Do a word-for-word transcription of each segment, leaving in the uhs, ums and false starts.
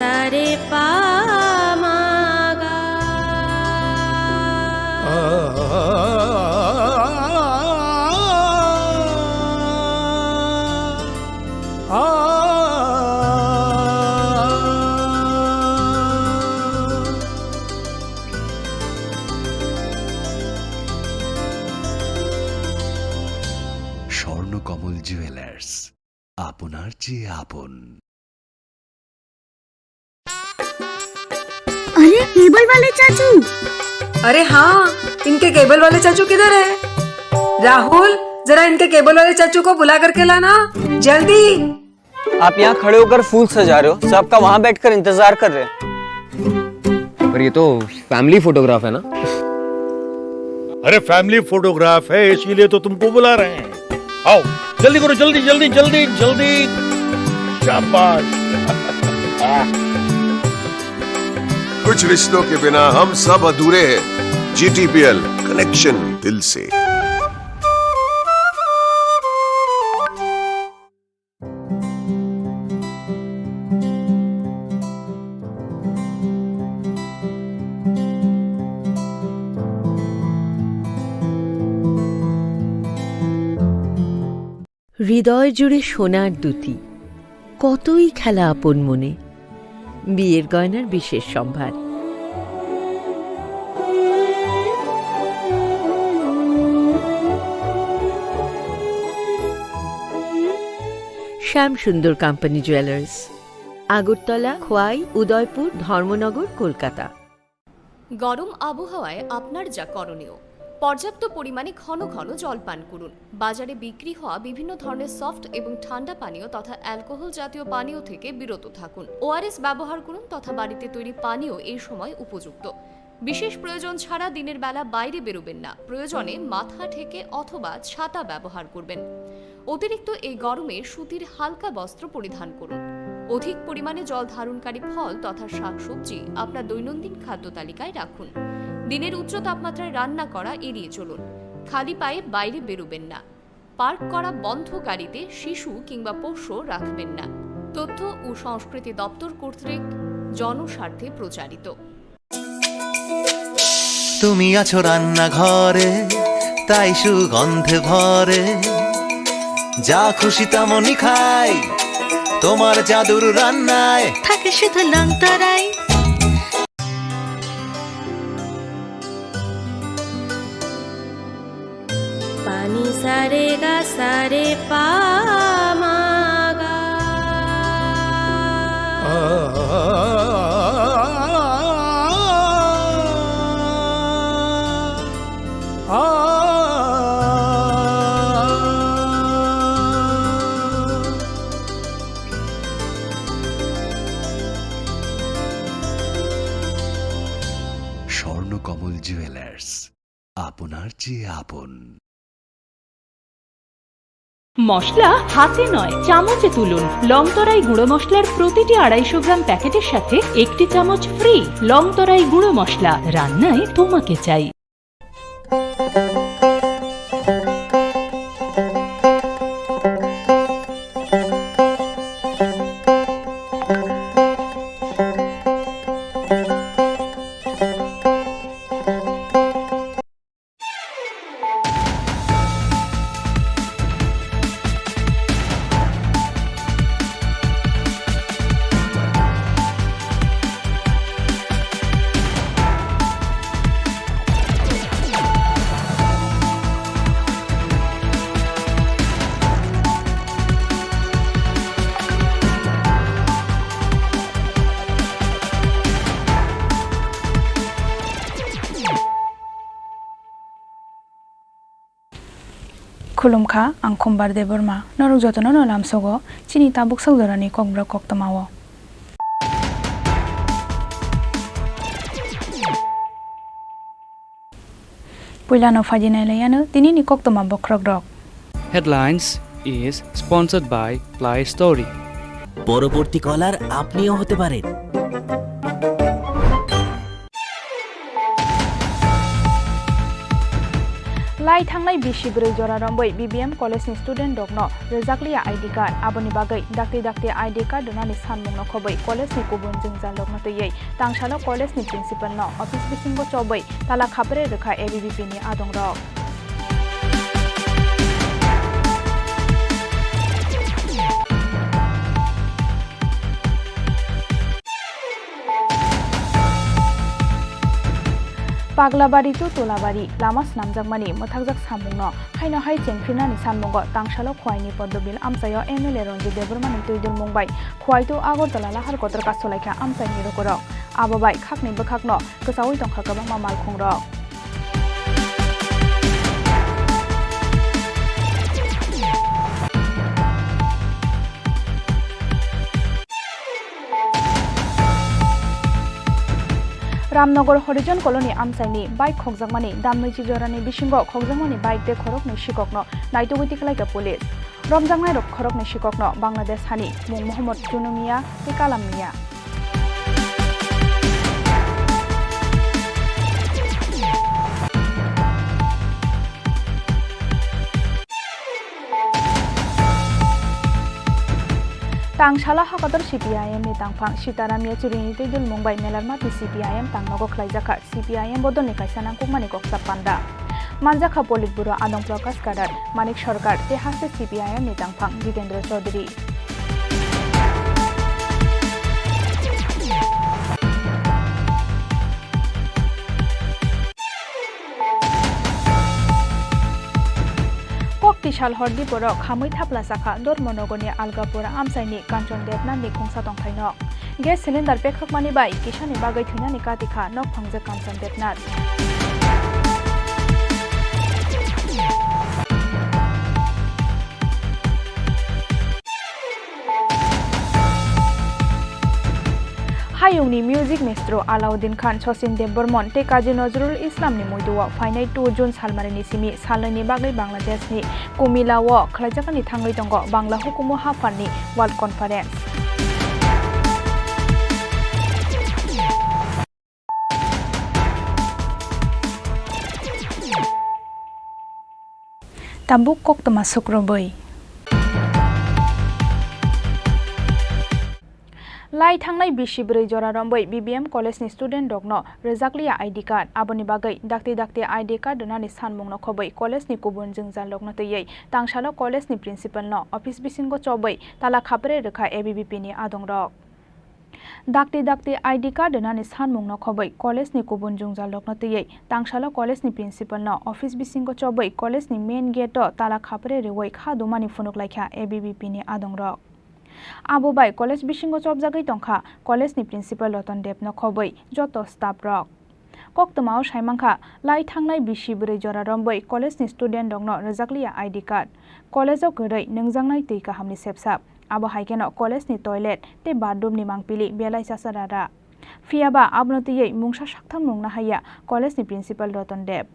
Sare pa ma ga. Swarnakamal jewellers, আপনার চেয়ে আপন। अरे, केबल वाले चाचू। अरे हाँ, इनके केबल वाले चाचू किधर है? राहुल, जरा इनके केबल वाले चाचू को बुला करके लाना, जल्दी। आप यहाँ खड़े होकर फूल सजा रहे हो, सब आपका वहाँ बैठकर इंतजार कर रहे हैं। पर ये तो फैमिली फोटोग्राफ है ना? अरे, फैमिली फोटोग्राफ है, इसीलिए तो तुमको बुला रहे हैं। आओ, जल्दी करो, जल्दी, जल्दी, जल्दी, जल्दी। शाबाश। कुछ रिश्तों के बिना हम सब अधूरे हैं। जीटीपीएल, कनेक्शन दिल से। হৃদয় জুড়ে সোনার দুতি, কতই খেলা আপন মনে, বিয়ের গয়নার বিশেষ সম্ভার। শ্যাম সুন্দর কোম্পানি জুয়েলার্স, আগরতলা, খোয়াই, উদয়পুর, ধর্মনগর, কলকাতা। গরম আবহাওয়ায় আপনার যা করণীয়, পর্যাপ্ত পরিমাণে ঘন ঘন জল পান করুন। বাজারে বিক্রি হওয়া বিভিন্ন ধরনের সফট এবং ঠান্ডা পানীয় তথা অ্যালকোহল জাতীয় পানীয় থেকে বিরত থাকুন। ওআরএস ব্যবহার করুন তথা বাড়িতে তৈরি পানীয় এই সময় উপযুক্ত। বিশেষ প্রয়োজন ছাড়া দিনের বেলা বাইরে বেরোবেন না। প্রয়োজনে মাথা ঢেকে অথবা ছাতা ব্যবহার করবেন। অতিরিক্ত এই গরমে সুতির হালকা বস্ত্র পরিধান করুন। অধিক পরিমাণে জল ধারণকারী ফল তথা শাকসবজি আপনার দৈনন্দিন খাদ্য তালিকায় রাখুন। দিনের উচ্চ তাপমাত্রায় রান্না করা এড়িয়ে চলুন। খালি পায়ে বাইরে বেরোবেন না। পার্ক করা বন্ধ গাড়িতে শিশু কিংবা পোষ্য রাখবেন না। তথ্য ও সংস্কৃতি দপ্তর কর্তৃক জনস্বার্থে প্রচারিত। তুমি আছো রান্নাঘরে, তাই সুগন্ধে ভরে। যা খুশি তেমনই খাই, তোমার জাদুর রান্নায় থাকে শুধু Longtorai. Pani sare ga sare pa ma ga. Swarnakamal jewellers, আপনার চেয়ে আপন। মশলা হাতে নয়, চামচে তুলুন। লংতরাই গুঁড়ো মশলার প্রতিটি আড়াইশো গ্রাম প্যাকেটের সাথে একটি চামচ ফ্রি। লংতরাই গুঁড়ো মশলা, রান্নায় তোমাকে চাই। Khulumkha, ang Khumbar Debbarma. Norok jotono no lamsogo chini tabuk sak jorani kokborok koktwmao. Puilano phaidi nailaiano tinini koktwma bokhorokrok. Headlines is sponsored by Play Story. পরবর্তী কলার আপনিও হতে পারেন। Thangnai bisi bwrwi jora rombwi B B M college ni student rokno rwjakliya I D card, aboni bagwi dakti dakti I D card rwnani sanmungno khobwi college ni kubun jwngjal rokno twiwi tangsalo college ni principal no office bisingo chobwi tala khapre rwkha A B V P ni adongrok. Paglabari to Tolabari lama snamjakmani mwthakjak samungno haino hai chengphirnani sanmungo tangsalo Khwaini Poddobil amchaio M L A Ranjit Debbarmani twidulmung bai Khwai to Agartala lahar kotor kasolaikha amchaini rokorok. Abo bai khakni bwkhakno kwchaui tongkha kwbangma malkhungrok. Ramnagar Horijon Colony amchaini bike khokjakmani damnwichi jorani bisingo khokjakmani bike de khoroknwi sikokno naitugwi tikhlaikha police. Romjaknairok khoroknwi sikokno Bangladesh hani mung Mohammad Junu Miya tei Kalam Miya. Tangsalo hakotor C P I M ni tangphang Sitaram Yechurini twi dulmung bai Melarmat ni C P I M tangnogo khlaijakha. C P I M bodolni kaisa nangkukmani koksa panda. Manjakha Politburo Adong Prakash Kadar, Manik Sarkar tei haste C P I M ni tangphang Jitendra Chaudhary. Kokti sal hor diporo khamwi thapla sakha Dharmanagarni Algapur amchaini Kanchon Debnathni khungsa tongthaino. Gas cylinder pekhakmani bai kisani bagwi thwinani kati kha nokphangjak Kanchon Debnath. Hayungni music maestro Alauddin Khan, Sachin Debbarman tei Kazi Nazrul Islamni muitu-o phainai two June salmarini simi salnwini bagwi Bangladeshni Kumila-o khlaijaknani thangwi tongo Bangla hukumu hapharni World Conference. Tabuk koktwma sukrubwi. Lai thangnai bisi bwrwi jora rombwi B B M college ni student rokno rwjakliya I D card, aboni bagwi dakti dakti I D card rwnani sanmungno khobwi college ni kubun jwngjal rokno twiwi tangsalo college ni principal no office bisingo chobwi tala khapre rwkha A B V P ni adongrok. Dakti dakti I D card rwnani sanmungno khobwi college ni kubun jwngjal rokno twiwi tangsalo college ni principal no office bisingo chobwi college ni main gate o tala khapre rwwi kha dumani phunuk laikha A B V P ni adongrok. Abo bai college bisingo chopjagwi tongkha college ni principal Ratan Deb no khobwi joto staff rok. Koktwmao saimankha, lai thangnai bisi bwrwi jora rombwi college ni student rokno rwjakliya I D card. College o kwrwi nwngjaknai twi kahamni sepsap. Abo hai kheno college ni toilet tei bathroom ni mangpili belai chasa rara. Phiyaba abono twiwi mungsa saktham nungna haiya college ni principal Ratan Deb.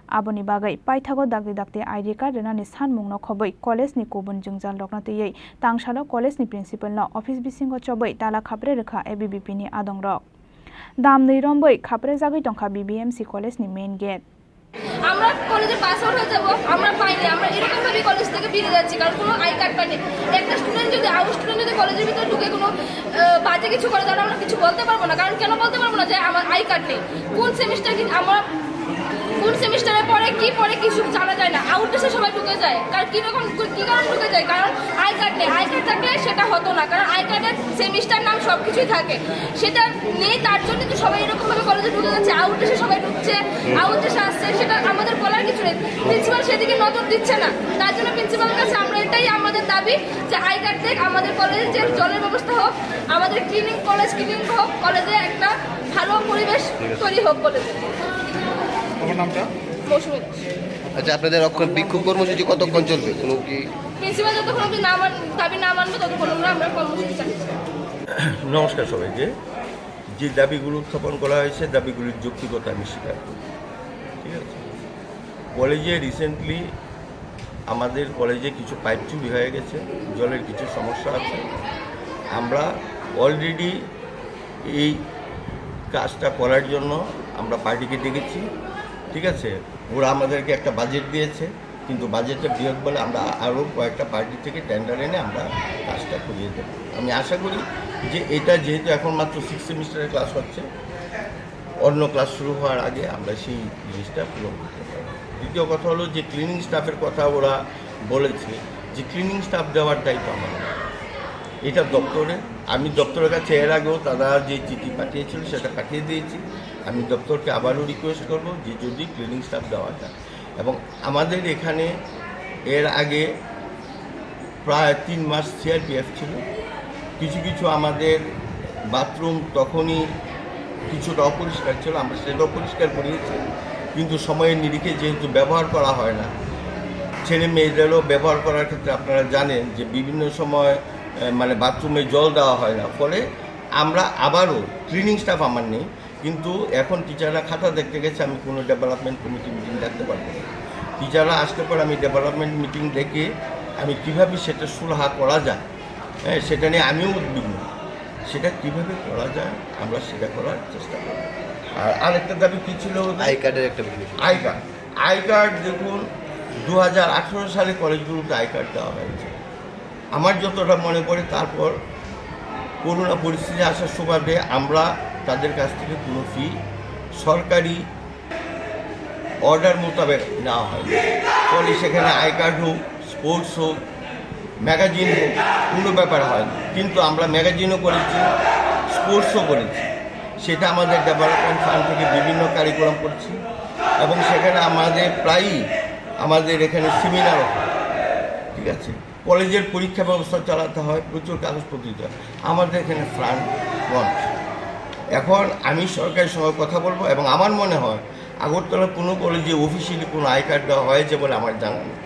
Aboni bagwi paithago dakti dakti I D card rwnani sanmungno khobwi college ni kubun jwngjal rokno twiwi tangsalo college ni principal no office bisingo chobwi tala khapre rwkha A B V P ni adongrok. Damnwi rombwi khaprejagwi tongkha B B M C college ni main gate. আমরা কলেজে pass out হয়ে যাবো, আমরা পাইনি, আমরা এরকম ভাবে কলেজ থেকে বেরিয়ে যাচ্ছি, কারণ কোনো আই কার্ড পাইনি। একটা স্টুডেন্ট যদি, আউট স্টুডেন্ট যদি কলেজের ভিতরে ঢুকে কোনো আহ, বাজে কিছু করে, তাহলে আমরা কিছু বলতে পারবো না। কারণ কেন বলতে পারবো না? যে আমার আই কার্ড নেই। কোন সেমিস্টার কি, আমরা কোন সেমিস্টারে পড়ে, কি পড়ে, কিছু জানা যায় না। আউট ড্রেসে সবাই ঢুকে যায়। কারণ কি রকম, কি কারণে ঢুকে যায়? কারণ আই কার্ড নেই। আই কার্ড থাকলে সেটা হতো না, কারণ আই কার্ডের সেমিস্টার নাম সব কিছুই থাকে। সেটা নেই, তার জন্য তো সবাই এরকম ভাবে কলেজে ঢুকে যাচ্ছে, আউট ড্রেসে সবাই ঢুকছে, আউট ড্রেসে আসছে, সেটা আমাদের বলার কিছু নেই। প্রিন্সিপাল সেদিকে নজর দিচ্ছে না, তার জন্য প্রিন্সিপালের কাছে আমরা, এটাই আমাদের দাবি যে আই কার্ড দেখ, আমাদের কলেজে যে জলের ব্যবস্থা হোক, আমাদের ক্লিনিং, কলেজ ক্লিনিং হোক, কলেজে একটা ভালো পরিবেশ তৈরি হোক কলেজে। তোমার নামটা? মৌসুমী দাস। আচ্ছা, আপনাদের অক্ষর বিক্ষোভ কর্মসূচি কতক্ষণ চলবে? কোনো কি প্রিন্সিপাল যতক্ষণ অবধি না মান-, দাবি না মানবে, ততক্ষণ আমরা, আমরা কর্মসূচি চালিয়ে যাবো। নমস্কার সবাইকে। যে দাবিগুলো উত্থাপন করা হয়েছে, দাবিগুলির যৌক্তিকতা আমি স্বীকার করি। ঠিক আছে? কলেজে রিসেন্টলি আমাদের কলেজে কিছু পাইপ চুরি হয়ে গেছে, জলের কিছু সমস্যা আছে। আমরা অলরেডি এই কাজটা করার জন্য আমরা পার্টিকে ডেকেছি। ঠিক আছে, ওরা আমাদেরকে একটা বাজেট দিয়েছে, কিন্তু বাজেটটা বৃহৎ বলে আমরা আরও কয়েকটা পার্টি থেকে টেন্ডার এনে আমরা কাজটা করিয়ে দেবো। আমি আশা করি যে এটা যেহেতু এখন মাত্র সিক্স সেমিস্টারের ক্লাস হচ্ছে, অন্য ক্লাস শুরু হওয়ার আগে আমরা সেই জিনিসটা পূরণ করতে পারবো। দ্বিতীয় কথা হলো যে ক্লিনিং স্টাফের কথা ওরা বলেছে, যে ক্লিনিং স্টাফ দেওয়ার দায়িত্ব আমার না। এটা দপ্তরে, আমি দপ্তরের কাছে এর আগেও তারা যে চিঠি পাঠিয়েছিল সেটা পাঠিয়ে দিয়েছি। আমি দপ্তরকে আবারও রিকোয়েস্ট করব যে যদি ক্লিনিং স্টাফ দেওয়া যায়। এবং আমাদের এখানে এর আগে প্রায় তিন মাস সিআরপিএফ ছিল। কিছু কিছু আমাদের বাথরুম তখনই কিছুটা অপরিষ্কার ছিল, আমরা সেটাও পরিষ্কার করিয়েছি। কিন্তু সময়ের নিরিখে যেহেতু ব্যবহার করা হয় না, ছেলে মেয়েদেরও ব্যবহার করার ক্ষেত্রে আপনারা জানেন যে বিভিন্ন সময়, আহ, মানে বাথরুমে জল দেওয়া হয় না, ফলে আমরা আবারও, ক্লিনিং স্টাফ আমার নেই, কিন্তু এখন টিচাররা খাতা দেখতে গেছে, আমি কোনো ডেভেলপমেন্ট কমিটি মিটিং ডাকতে পারবো না। টিচাররা আসতে পারে, আমি ডেভেলপমেন্ট মিটিং ডেকে আমি কীভাবে সেটা সুরাহা করা যায়, হ্যাঁ, সেটা নিয়ে আমিও উদ্বিগ্ন। সেটা কীভাবে করা যায়, আমরা সেটা করার চেষ্টা করব। আর আরেকটা দাবি কী ছিল ওদের? আই কার্ডের একটা বিষয় ছিল। আই কার্ড, আই কার্ড দেখুন, দু হাজার আঠারো সালে কলেজগুলোতে আই কার্ড দেওয়া হয়েছে। আমার যতটা মনে পড়ে, তারপর করোনা পরিস্থিতি আসার সুবাদে আমরা তাদের কাছ থেকে কোনো ফি সরকারি অর্ডার মোতাবেক নেওয়া হয়নি। ফলে সেখানে আই কার্ড হোক, স্পোর্টস হোক, ম্যাগাজিন হোক, কোনো ব্যাপার হয়নি। কিন্তু আমরা ম্যাগাজিনও করেছি, স্পোর্টসও করেছি। সেটা আমাদের ডেভেলপমেন্ট ফান্ড থেকে বিভিন্ন কারিকুলাম করছি এবং সেখানে আমাদের প্রায়ই আমাদের এখানে সেমিনারও হয়, ঠিক আছে? কলেজের পরীক্ষা ব্যবস্থা চালাতে হয়, প্রচুর কাগজপত্র দিতে হয়। আমাদের এখানে ফান্ড কম। এখন আমি সরকারের সঙ্গে কথা বলবো এবং আমার মনে হয় আগরতলা কোনো কলেজে অফিসিয়ালি কোনো আই কার্ড দেওয়া হয়েছে বলে আমার জানা নেই।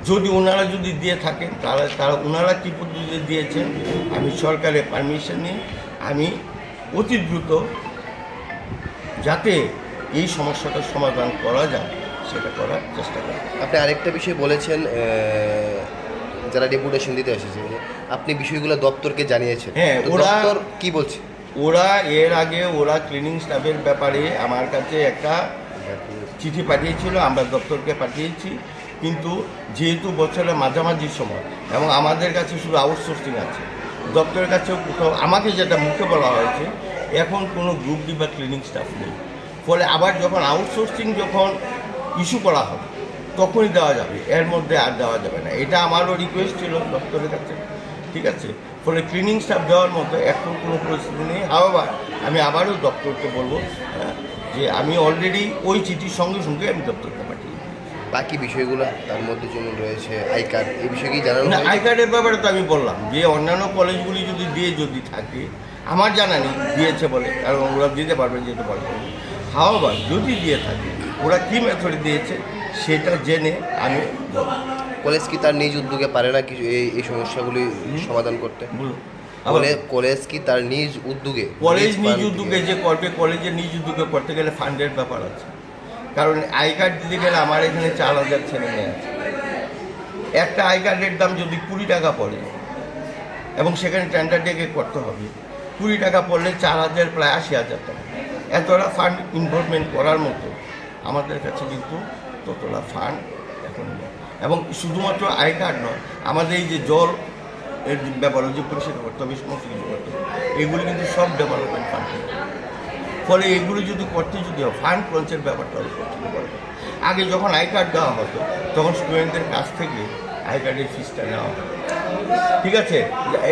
যদি ওনারা যদি দিয়ে থাকেন, তাহলে তারা, ওনারা কী পদ্ধতিতে দিয়েছেন, আমি সরকারের পারমিশন নিয়ে আমি অতি দ্রুত যাতে এই সমস্যাটার সমাধান করা যায়, সেটা করার চেষ্টা করব। আপনি আরেকটা বিষয় বলেছেন, আহ, যারা ডেপুটেশন দিতে এসেছে, আপনি বিষয়গুলো দপ্তরকে জানিয়েছেন। হ্যাঁ, তো ওরা দপ্তর কি বলছে? ওরা এর আগে ওরা ক্লিনিং স্টাফের ব্যাপারে আমার কাছে একটা চিঠি পাঠিয়েছিল, আমরা দপ্তরকে পাঠিয়েছি, কিন্তু যেহেতু বছরের মাঝামাঝি সময় এবং আমাদের কাছে শুধু আউটসোর্সিং আছে, দপ্তরের কাছেও কোথাও আমাকে যেটা মুখে বলা হয়েছে, এখন কোনো গ্রুপ ডি বা ক্লিনিং স্টাফ নেই। ফলে আবার যখন আউটসোর্সিং যখন ইস্যু করা হবে, তখনই দেওয়া যাবে, এর মধ্যে আর দেওয়া যাবে না। এটা আমারও রিকোয়েস্ট ছিল দপ্তরের কাছে, ঠিক আছে? ফলে ক্লিনিং স্টাফ দেওয়ার মতো এখন কোনো পরিস্থিতি নেই। হাওয়েভার, আমি আবারও দপ্তরকে বলবো, আহ, যে আমি অলরেডি ওই চিঠি সঙ্গে সঙ্গে আমি দপ্তরকে পাঠিয়ে দিই। বাকি বিষয়গুলো তার মধ্যে যেমন রয়েছে আই কার্ড, এই বিষয়ে কি জানানো না, হয়েছে? আই কার্ডের ব্যাপারে তো আমি বললাম যে অন্যান্য কলেজগুলি যদি দিয়ে যদি থাকে, আমার জানা নেই দিয়েছে বলে, কারণ ওরা দিতে পারবে, যেহেতু বয়স হয়েছে। হাওয়েভার, যদি দিয়ে থাকে, ওরা কি মেথডে দিয়েছে সেটা জেনে আমি বলবো। কলেজ কি তার নিজ উদ্যোগে পারে না কিছু এই, এই সমস্যাগুলি হুম। সমাধান করতে? বলুন। আবার কলে-, কলেজ কি তার নিজ উদ্যোগে, কলেজ নিজ নিজ ফান্ড উদ্যোগে থেকে? যে করবে, কলেজের নিজ উদ্যোগে করতে গেলে ফান্ডের ব্যাপার আছে। কারণ আই কার্ড দিতে গেলে আমার এখানে চার হাজার ছেলে মেয়ে আছে। একটা আই কার্ডের দাম যদি কুড়ি টাকা পড়ে এবং সেখানে টেন্ডার ডেকে করতে হবে, কুড়ি টাকা পড়লে চার হাজার, প্রায় আশি হাজার টাকা। এতটা ফান্ড ইনভলভমেন্ট করার মতো আমাদের কাছে কিন্তু ততটা ফান্ড এখন নেই। এবং শুধুমাত্র আই কার্ড নয়, আমাদের এই যে জল এর ব্যাপারে যে পরিষেবা করতে হবে, সমস্ত কিছু করতে হবে, এগুলি কিন্তু সব ডেভেলপমেন্ট ফান্ড থেকে। ফলে এগুলি যদি করতে যদি হয়, ফান্ড ক্রাঞ্চের ব্যাপারটা আরও কঠিন করে। আগে যখন আই কার্ড দেওয়া হতো, তখন স্টুডেন্টদের কাছ থেকে আই কার্ডের ফিসটা নেওয়া হতো, ঠিক আছে?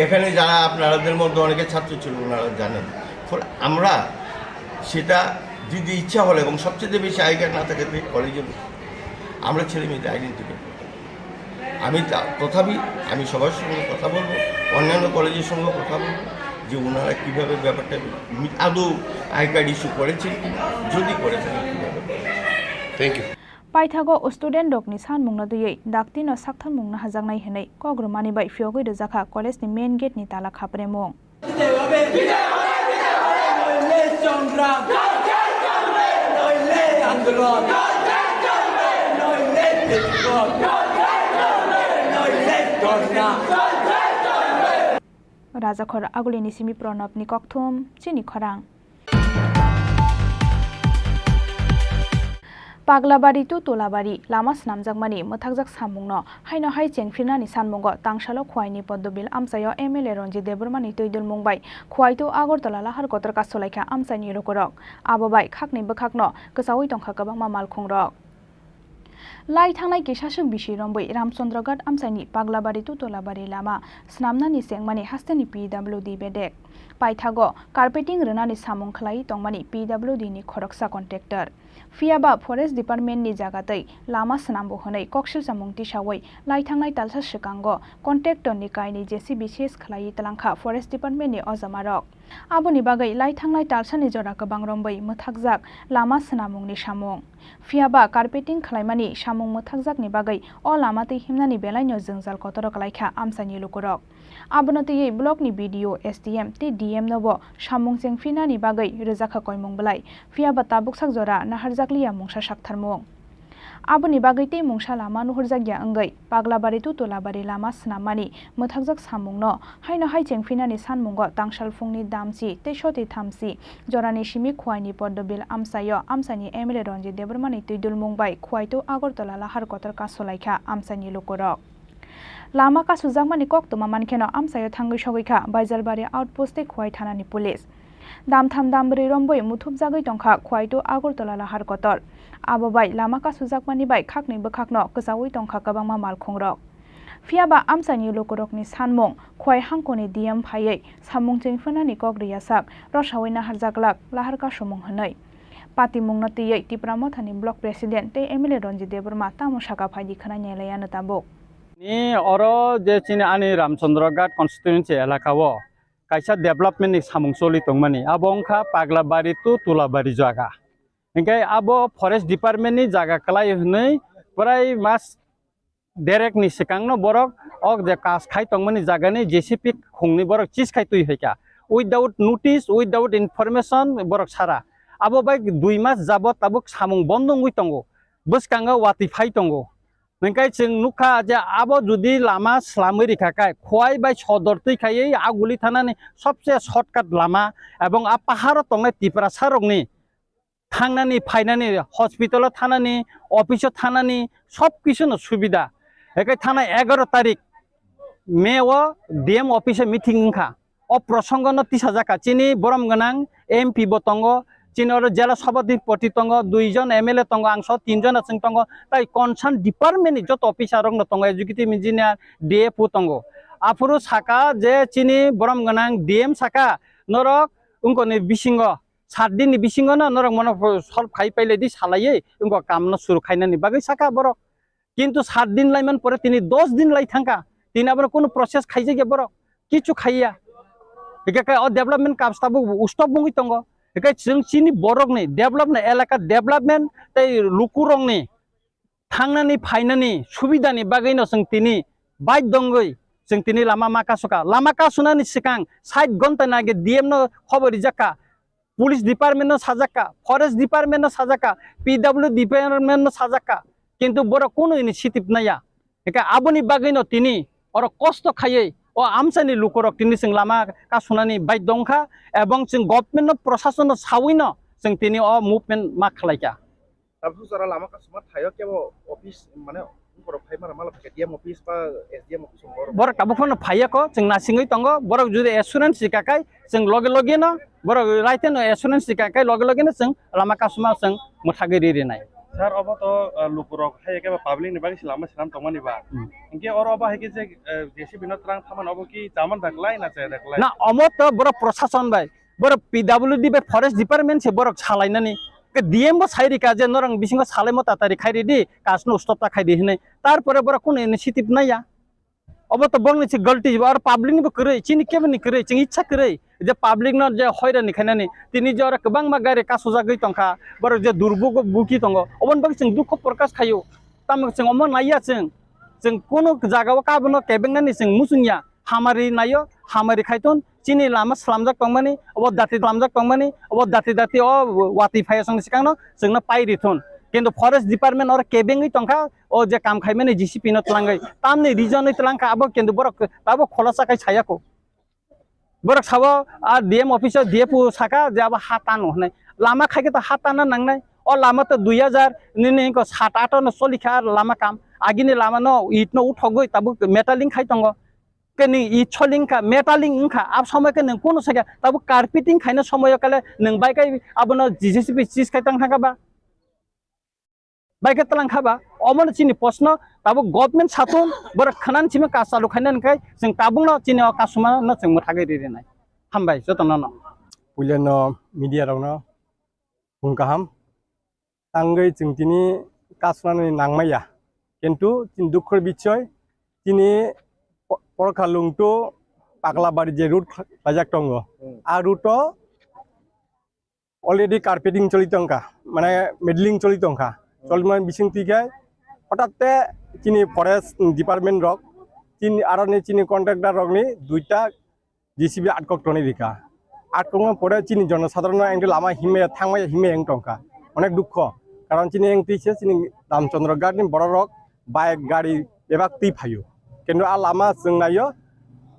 এখানে যারা আপনাদের মধ্যে অনেকে ছাত্র ছিল, ওনারা জানেন। ফলে আমরা সেটা যদি ইচ্ছা হলে এবং সবচেয়ে বেশি আই কার্ড না থাকে, তো কলেজে আমরা ছেলে মেয়েদের আইডেন্টিফাই করতে পারি। আমি তা-, তথাপি আমি সবার সঙ্গে কথা বলবো, অন্যান্য কলেজের সঙ্গে কথা বলবো যে ওনারা কীভাবে ব্যাপারটা মি-, আদৌ আই কার্ড ইস্যু করেছেন কি না, যদি করে থাকেন কীভাবে করেছেন। Thank you. Paithago student rokni sanmungno twiwi daktino saktharmung nahajaknai hwnwi kok rwmani bai phiyogwi rwjakha college ni main gate ni tala khapremung. Rajakhor Agulini simi Pranabni kokthum, chini khorang. Paglabari to Tulabari lama swnamjakmani mwthakjak samungno haino hai chengphirnani sanmungo tangsalo Khwaini Poddobil amchaio M L A Ranjit Debbarmani twidulmung bai Khwai to Agartala lahar kotor kasulaikha amchaini lukurok. Abo bai khakni bwkhakno kwchaui tongkha kwbangma malkhungrok. Lai thangnai kisaswk bisi rombwi Ramchandraghat amchaini Paglabari to Tulabari lama swnamnani chengmani hasteni P W D bedek. Paithago carpeting rwnani samung khlai tongmani P W D ni khoroksa contractor. Phiyaba Forest Department ni jaga tei lama swnambo hwnwi koksilchamung tisaui lai thangnai talsa swkango contractor ni kainwi J C B seize khlaiwi twlangkha Forest Department ni ojamarok. Aboni bagwi lai thangnai talsani jora kwbang rombwi mwthakjak lama swnamungni samung. Phiyaba carpeting khlaimani samung mwthakjakni bagwi o lama twi himnani belaino jwngjal kotoro kwlaikha amchaini lukurok. Abono twiwi blockni B D O, S D M tei D M nobo samung chengphinani bagwi rwjakha koimung bwlai. Phiyaba tabuk sak jora naharjakliya mungsa saktharmung. Aboni bagwi tei mungsa lama nuhurjakya wngwi Paglabari to Tulabari lama swnammani mwthakjak samungno haino hai chengphinani sanmungo tangsal phungni damchi tei soti thamchi jorani simi Khwaini Poddobil amchaio amchaini M L A Ranjit Debbarmani twidulmung bai Khwai to Agartala lahar kotor kasulaikha amchaini lukurok. Lama kasujakmani koktwma mankheno amchaio thangwi sogwikha Baijalbari outpost tei Khwai thanani police. Damtham dambrwi rombwi muthupjagwi tongkha Khwai to Agartala lahar kotor. Abo bai lama kasujakmani bai khakni bwkhakno kwchaui tongkha kwbangma malkhungrok. Phiyaba amchaini lukurokni sanmung Khwai hangkoni D M phaiwi samung chengphinani kok rwyasak rosaui naharjaklak lahar kasumung hwnwi. Patimungno twiwi Tipra Mothani Block President tei M L A Ranjit Debbarma tamo saka phaidi khwnai nailaiano tabuk. Ni oro je chini ani Ramchandraghat constituency elaka o kaisa development ni samung choli tongmani, abo wngkha Paglabari to Tulabari jaga. Hinkhe abo Forest Department ni jaga kwlai hwnwi prai mas derek ni swkangno borok o je kas khai tongmani jagani J C B khungni borok chis khai twi hoika. Without notice, without information borok sara. Abo bai dui mas jabot tabuk samung bondo wngwi tongo. Bwskango watwi phai tongo. Hinkhe chwng nukha je abo jodi lama slamwi rikha khe Khwai bai Sodor twi khaiwi Aguli thanani sobse shortcut lama ebong a paharo tongnai Tiprasa rokni thangnani, phainani, hospital o thanani, office o thanani, sob kisu no subida. Ekai thanai egaroh tarik May o D M office o meeting wngkha. O prosongo no tisajak kha. Chini borom gwnang M P bo tongo, chini oro jela sabhapati tongo, dui jon M L A tongo, ang so tin jon achwng tongo. Tai concern department ni joto officer rok no tongo, executive engineer, D F O tongo. Aphuru saka je chini borom gwnang D M saka norok wngkoni bisingo sat din ni bisingo no norok mono solve khai pailai di salaiwi wngkha kam no suru khainani bagwi saka borok. Kintu sat din laiman pore tini dos din lai thangkha, tini abono kunu process khaijakya borok, kichu khaiya. Hikhe khe o development kaams tabuk stop wngwi tongo. Hikhe chwng chini borokni development, elaka development tei lukurokni thangnani phainani subidani bagwino chwng tini baidhyo wngwi chwng tini lama ma kasukha. Lama kasunani swkang sait ghonta ni age D M no khobor rijakkha, police department no sajakkha, forest department no sajakkha, P W department no sajakkha, kintu borok kunu initiative naiya. Hingkhe aboni bagwino tini oro kosto khaiwi o amchaini lukurok tini chwng lama kasunani baidhyo wngkha ebong chwng government no, prosason no sawino chwng tini o movement ma khlaikha. Tabuk jora lama kasuma thaio kebo office mane borok phai mara mala phaikha D M office ba S D M office borok. Borok tabuk phano phaiya kho, chwng nasingwi tongo, borok jodi assurance rikha khai chwng loge loge no, borok raite no assurance rikha khai loge loge no chwng lama kasuma chwng mwthagwi ri rinai. Sir, obo to, uh, lukurok hai kebo public ni bagwi se lama slam tongmani ba. Hmm. Hinkhe oro obo hai khe je, uh, J C B no twlang thaman obo ki chaman da klai na chaya da klai? Na, omo to borok prosason bai, borok P W D bai forest department se borok salainani. Ke D M bo sai rika je norang bisingo salaimo tatari khai ridi, kasno stop ta khai di hinui. Tarpore borok kunu initiative naiya. Obo to bongni se galti, aro public ni bo kwrwi, chini kebo ni kwrwi, chwng icha kwrwi. Je public no je hoirani khainani, tini je oro kwbangma gari kasujagwi tongkha, borok je durbugo buki tongo, oboni bagwi chwng dukho prokash khaio. Tamo chwng omo naiya chwng, chwng kunu jagao kabono kebengnani chwng muchungya. Hamari naio, hamari khaithun, chini lama slamjak tongmani, obo dati slamjak tongmani, obo dati dati o watwi phaiya songni swkangno chwngno pai rithun. Kintu forest department oro kebengwi tongkha, o je kam khaimani J C B no twlangwi. Tamni reason wi twlangkha abo kintu borok abo kholosa khai sayakho. Borok sabo a D M office o D F O saka je abo ha tano hinui. Lama khaikhe to ha tana nangnai. O lama to dui hazar nini ko sat ato no choli kha lama kam. Agini lama no it no uthogwi tabuk metaling khai tongo. Ke ni it soling kha, metaling wng kha. Ab somoi ke nwng kuno sakha, tabuk carpeting khaina somoyo kale nwng bai kai abono J C B chis khai tang thangkha ba? Bai khe tlang kha ba? Omono chini proshno, tabuk government satung, borok khwnani simi kaam chalu khainani khai, chwng tabukno chini o kasuma no chwng mwthagwi ri rinai. Hambai jotono no. Puilano media rokno phung kaham. Tangwi chwng tini kasunani nangmaya. Kintu chini dukhor bichoi, chini po-, Porkhalung to Paglabari je route khlaijak tongo. Hmm. A route o already carpeting choli tongkha, mane middling choli tongkha. Hmm. Choli mane bising twi khe hotat te chini forest department rok, chini aroni chini contractor rokni duita J C B atkok toni rikha. Atkokno pore chini jonosadharon no engte lama himya thangmaya himya wng tongkha. Onek dukho. Karon chini engtwi se chini Ramchandra Ghat ni borok rok bike gari bebak twi phaio. Kintu a lama chwng naio,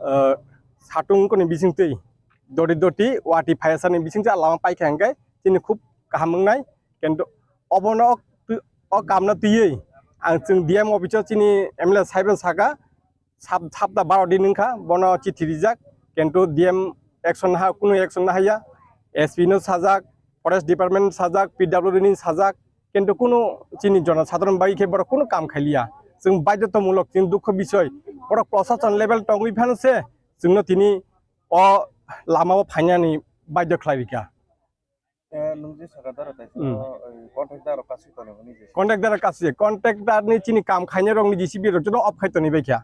ah, satung koni bising twi doti doti wati phaiya sani bising se a lama paikha hwnkhe chini khub kaham wngnai. Kintu obono o, o kamno twiwi ang chwng D M office o chini M L A sahib no sakha, sap-, sapta baro din wngkha, bono chithi rijak, kintu D M action ha, kunu action haya, S P no sajak, forest department sajak, P W D ni sajak, kintu kunu chini jonosadharon bai khe borok kunu kam khailiya. Chwng baidhotamulok, chini dukho bisoi, borok proshashan level tongwi phano se chwngno tini o lama o phainani baidho khlai rikha. Eh, nwng je saka daro tai Hmm. Saka, eh, contractor rok kasi toni hwnwi je. Contractor kasi, contractor ni chini kam khainai rok ni J C B rok joto off khai toni bai kha.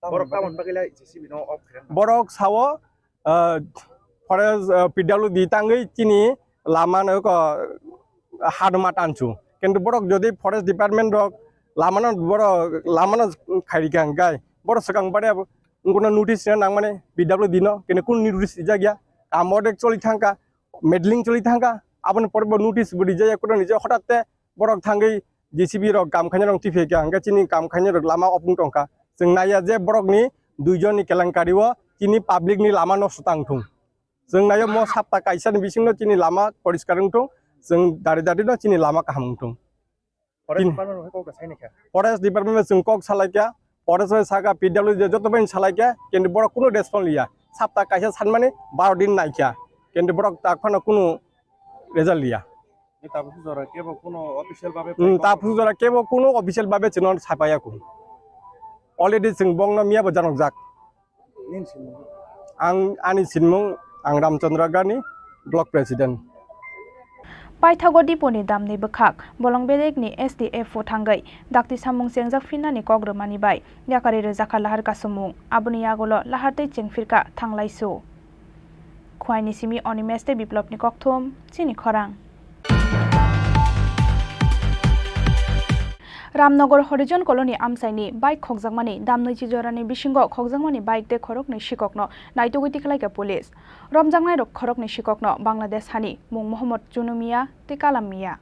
Borok tamon bagwi lai J C B no off khai. Borok sao, ah, forest, ah, P W D tangwi chini lama no ko haduma tansu. Kintu borok jodi forest department rok lama no borok lama no khairi kha hwnkhe borok swkang bare wngkuna notice na nangmani P W D no, kintu kun notice rijak ya. Kam ordek choli thangkha. Meddling choli thangkha, aboni pore bo notice bo rijak ya, kono nije hotat te borok thangwi J C B rok kam khaina rok tiphai kha, hwnkhe chini kam khaina rok lama opung tongkha. Chwng naiya je borokni duijon ni kelenkari o chini public ni lama nosto tang thung. Chwng naiya mo sapta kaisa ni bisingno chini lama poriskar wng thung, chwng dari dari no chini lama kaham wng thung. Forest Tin- Department bai kok da saini kha. Forest Department bai chwng kok salai kha, Forest bai saka P W D joto bai salai kha, kintu borok kunu response liya. Sapta kaisa sanmani baro din nai kha, kintu borok tak phano kunu result liya. Ni tabuk jora kebo kunu official babe Hmm, tabuk jora kebo kunu official babe chwngno sapaya kunu. Already chwng bongno miya bo janokjak. Nini sinmung? Ang, ani sinmung, ang Ramchandra Gani, Block President. Paithago Diponi damni bwkhak, bolong bedekni S D F o thangwi dakti samung chengjak phinnani kok rwmani bai yakarwi rwjakha lahar kasumung. Aboni yagulo lahar tei chengphirkha thanglaisu. Khuaini simi Onimes tei Biplopni kokthum, chini khorang. Ramnagar Horizon Colony amchaini bike khokjakmani damnwi chi jorani bisingo khokjakmani bike tei khoroknwi sikokno naitugwi tikhlaikha police. Romjaknairok khoroknwi sikokno Bangladesh hani mung Mohammad Chunu Mia tei Kalam Mia.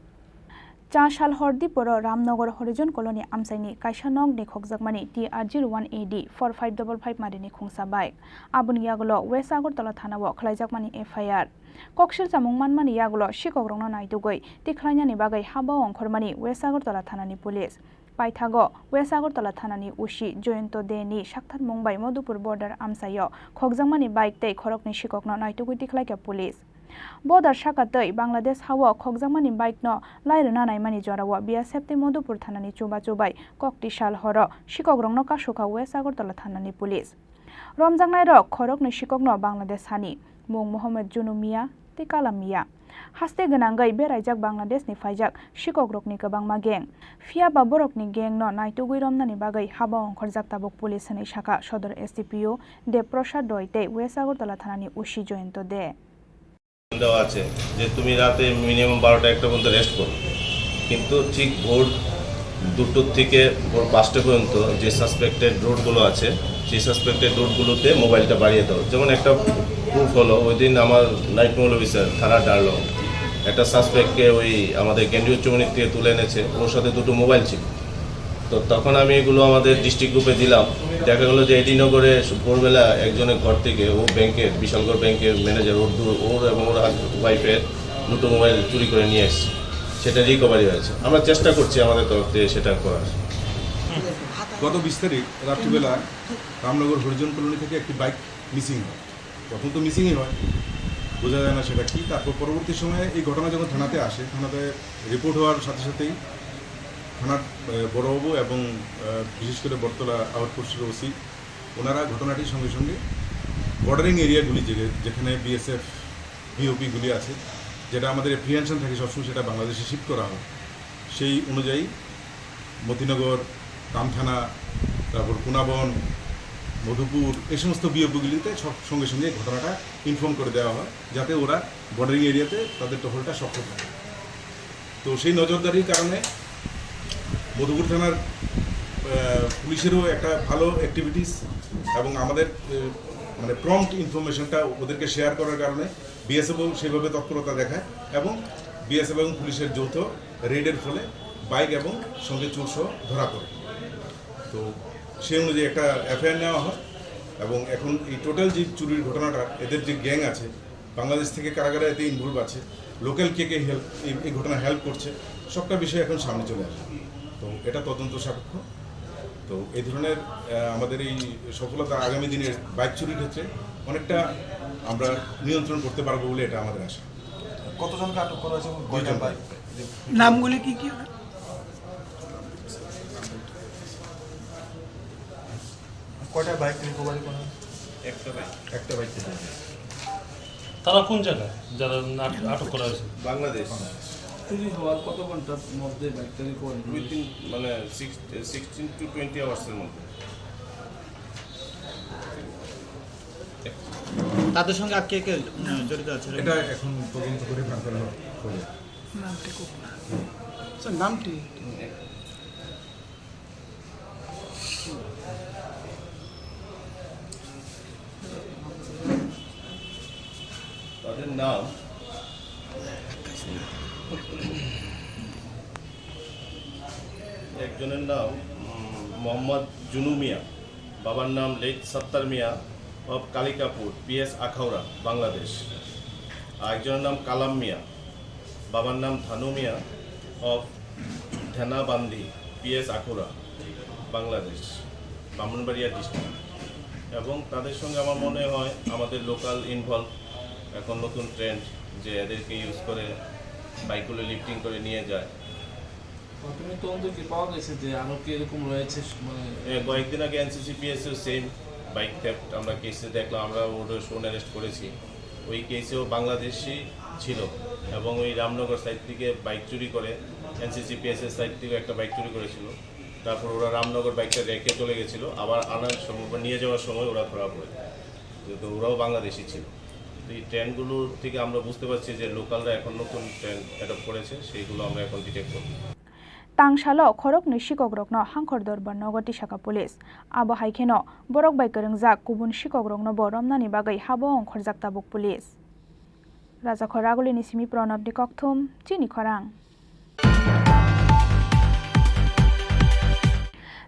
Cha sal hor diporo Ramnagar Horizon Colony amchaini kaisa nokni khokjakmani T R zero one A D four five double five marini khungsa bike. Aboni yagulo West Agartala thanao khlaijakmani F I R. Koksil chamung manmani yagulo sikokrokno naitugwi tikhlainani bagwi haba ongkhormani West Agartala thanani police. Paithago West Agartala thanani O C Jayanta De ni saktharmung bai Madhupur border amchaio khokjakmani bike tei khoroknwi sikokno naitugwi tikhlaikha police. Border saka tei Bangladesh hao khokjakmani bike no lai rwna naimani jorao B S F tei Madhupur thanani chubachu bai kokti sal horo sikokrokno kasukha West Agartala thanani police. Romjaknairok khoroknwi sikokno Bangladesh hani mung Mohammad Junu Mia tei Kalam Mia. Haste gwnangwi beraijak Bangladeshni phaijak sikokrokni kwbangma gang. Phiyaba borokni gangno naitugwi romnani bagwi haba ongkhorjak tabuk police hwnwi sakha Sodor S D P O Dev Prasad Roy tei West Agartala thanani O C Jayanta De. দেওয়া আছে যে তুমি রাতে মিনিমাম বারোটা একটা পর্যন্ত রেস্ট করো, কিন্তু ঠিক ভোর দুটোর থেকে ভোর পাঁচটা পর্যন্ত যে সাসপেক্টেড রুটগুলো আছে, সেই সাসপেক্টেড রুটগুলোতে মোবাইলটা বাড়িয়ে দাও। যেমন একটা প্রুফ হলো, ওই দিন আমার নাইট মৌলভী স্যার থানা ডারলং একটা সাসপেক্টকে ওই আমাদের কেন্দ্রীয় উচ্চ মাধ্যমিক থেকে তুলে এনেছে, ওর সাথে দুটো মোবাইল ছিল। তো তখন আমি এগুলো আমাদের ডিস্ট্রিক্ট গ্রুপে দিলাম। দেখা গেল যে এডি নগরে ভোরবেলা একজনের ঘর থেকে, ও ব্যাংকের, বিশালগড় ব্যাংকের ম্যানেজার, ওর দু-, ওর এবং ওর হাজ-, ওয়াইফের দুটো মোবাইল চুরি করে নিয়ে এসছে। সেটা রিকভারি হয়েছে। আমরা চেষ্টা করছি আমাদের তরফ থেকে সেটা করার। গত বিশ তারিখ রাত্রিবেলা রামনগর হরিজন কলোনি থেকে একটি বাইক মিসিং হয়। প্রথম তো মিসিংই হয়, বোঝা যায় না সেটা কি। তারপর পরবর্তী সময়ে এই ঘটনা যখন থানাতে আসে, থানাতে রিপোর্ট হওয়ার সাথে সাথেই থানার, আহ, বড়বাবু এবং, আহ, বিশেষ করে বটতলা আউটপোস্টের ওসি, ওনারা ঘটনাটির সঙ্গে সঙ্গে বর্ডারিং এরিয়াগুলি যে-, যেখানে বিএসএফ বিওপিগুলি আছে, যেটা আমাদের এপ্রিহেনশন থাকে সবসময়, সেটা বাংলাদেশে শিফট করা হয়। সেই অনুযায়ী মতিনগর, কামথানা, তারপর কুনাবন, মধুপুর, এই সমস্ত বিওপিগুলিতে সব সঙ্গে সঙ্গে ঘটনাটা ইনফর্ম করে দেওয়া হয়, যাতে ওরা বর্ডারিং এরিয়াতে তাদের টহলটা শক্ত থাকে। তো সেই নজরদারির কারণে মধুপুর থানার, আহ, পুলিশেরও একটা ভালো অ্যাক্টিভিটিস এবং আমাদের, আহ, মানে, প্রম্পট ইনফরমেশনটা ওদেরকে শেয়ার করার কারণে বিএসএফও সেভাবে তৎপরতা দেখায় এবং বিএসএফ এবং পুলিশের যৌথ রেডের ফলে বাইক এবং সঙ্গে চোরসহ ধরা পড়ে। তো সেই অনুযায়ী একটা এফআইআর নেওয়া হয় এবং এখন এই টোটাল যে চুরির ঘটনাটা, এদের যে গ্যাং আছে, বাংলাদেশ থেকে কারা কারা এতে ইনভলভ আছে, লোকাল কে কে হেল্প, এই, এই ঘটনা হেল্প করছে, সবটা বিষয় এখন সামনে চলে আসে। তো এটা তদন্ত সাপেক্ষ। তো এই ধরনের, আহ, আমাদের এই সফলতা আগামী দিনের বাইক চুরির ক্ষেত্রে অনেকটা আমরা নিয়ন্ত্রণ করতে পারবো বলে এটা আমাদের আশা। কতজনকে আটক করা হয়েছে এবং কয়টা দুইজন। বাইক? নামগুলি কি কি? কয়টা বাইক রিকভারি করা হয়েছে? একটা বাইক। একটা বাইক থেকে। তারা কোন জায়গায়, যারা আট-, আটক করা হয়েছে? বাংলাদেশ। চুরি হওয়ার কত ঘন্টার মধ্যে বাইকটা রিকভারি করা হয়েছে? উইদিন, মানে, সিক্স-, সিক্সটিন টু টোয়েন্টি আওয়ার্সের মধ্যে। তাদের সঙ্গে আর কে কে, উম, জড়িত আছে? এটা এখন তদন্ত করে বার করা হবে। নামটি খুব না। স্যার, নামটি? তাদের নাম, একজনের নাম, উম, মোহাম্মদ জুনু মিয়া, বাবার নাম লেট সত্তার মিয়া অফ কালিকাপুর, পিএস আখাউড়া, বাংলাদেশ। আর একজনের নাম কালাম মিয়া, বাবার নাম ধানু মিয়া অফ ধেনাবান্দি, পিএস আখাউড়া, বাংলাদেশ, ব্রাহ্মণবাড়িয়া ডিস্ট্রিক্ট। এবং তাদের সঙ্গে আমার মনে হয় আমাদের লোকাল ইনভলভ, এখন নতুন ট্রেন্ড যে এদেরকে ইউজ করে বাইকগুলো লিফটিং করে নিয়ে যায়। প্রাথমিক তদন্ত কি পাওয়া গেছে যে আরো কি এরকম রয়েছে? মানে, এ, কয়েকদিন আগে এনসিসিপিএস এও সেম বাইক থেফট আমরা কেসে দেখলাম, আমরা ওদের ফোন অ্যারেস্ট করেছি। ওই কেসেও বাংলাদেশি ছিল এবং ওই রামনগর সাইড থেকে বাইক চুরি করে, এনসিসিপিএস এর সাইড থেকে একটা বাইক চুরি করেছিল। তারপর ওরা রামনগর বাইকটা রেখে চলে গেছিল, আবার আনার সময় বা নিয়ে যাওয়ার সময় ওরা ধরা পড়ে। তো, তো ওরাও বাংলাদেশি ছিল। তো এই ট্রেন্ডগুলো থেকে আমরা বুঝতে পারছি যে লোকালরা এখন নতুন ট্রেন্ড অ্যাডপ্ট করেছে, সেইগুলো আমরা এখন ডিটেক্ট করব। Tangsalo khoroknwi sikokrokno Hangkhor Dorbar nogo tisaka police. Abo hai kheno borok bai kwrwngjak kubun sikokrokno bo romnani bagwi habo ongkhorjak tabuk police. Rajakhor Ragulini simi Pranabni kokthum, chini khorang.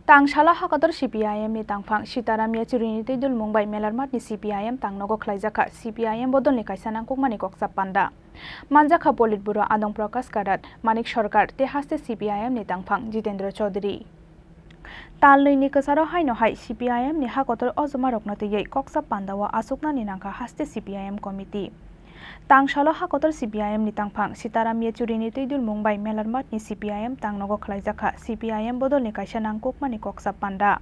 Tangsalo hakotor C P I M ni tangphang Sitaram Yechurini twi dulmung bai Melarmat ni C P I M tangnogo khlaijakha C P I M bodolni kaisa nangkukmani koksa panda. Manjakha Politburo adong Prakash Karat, Manik Sarkar tei haste C P I M ni tangphang Jitendra Chaudhary. Tal nwi ni kwcharo haino hai C P I M ni hakotor ojomarokno twiwi koksa pandao achuknani nangkha haste C P I M committee. Tangsalo hakotor C P I M ni tangphang Sitaram Yechurini twi dulmung bai Melarmat ni C P I M tangnogo khlaijakha C P I M bodolni kaisa nangkukmani koksa panda.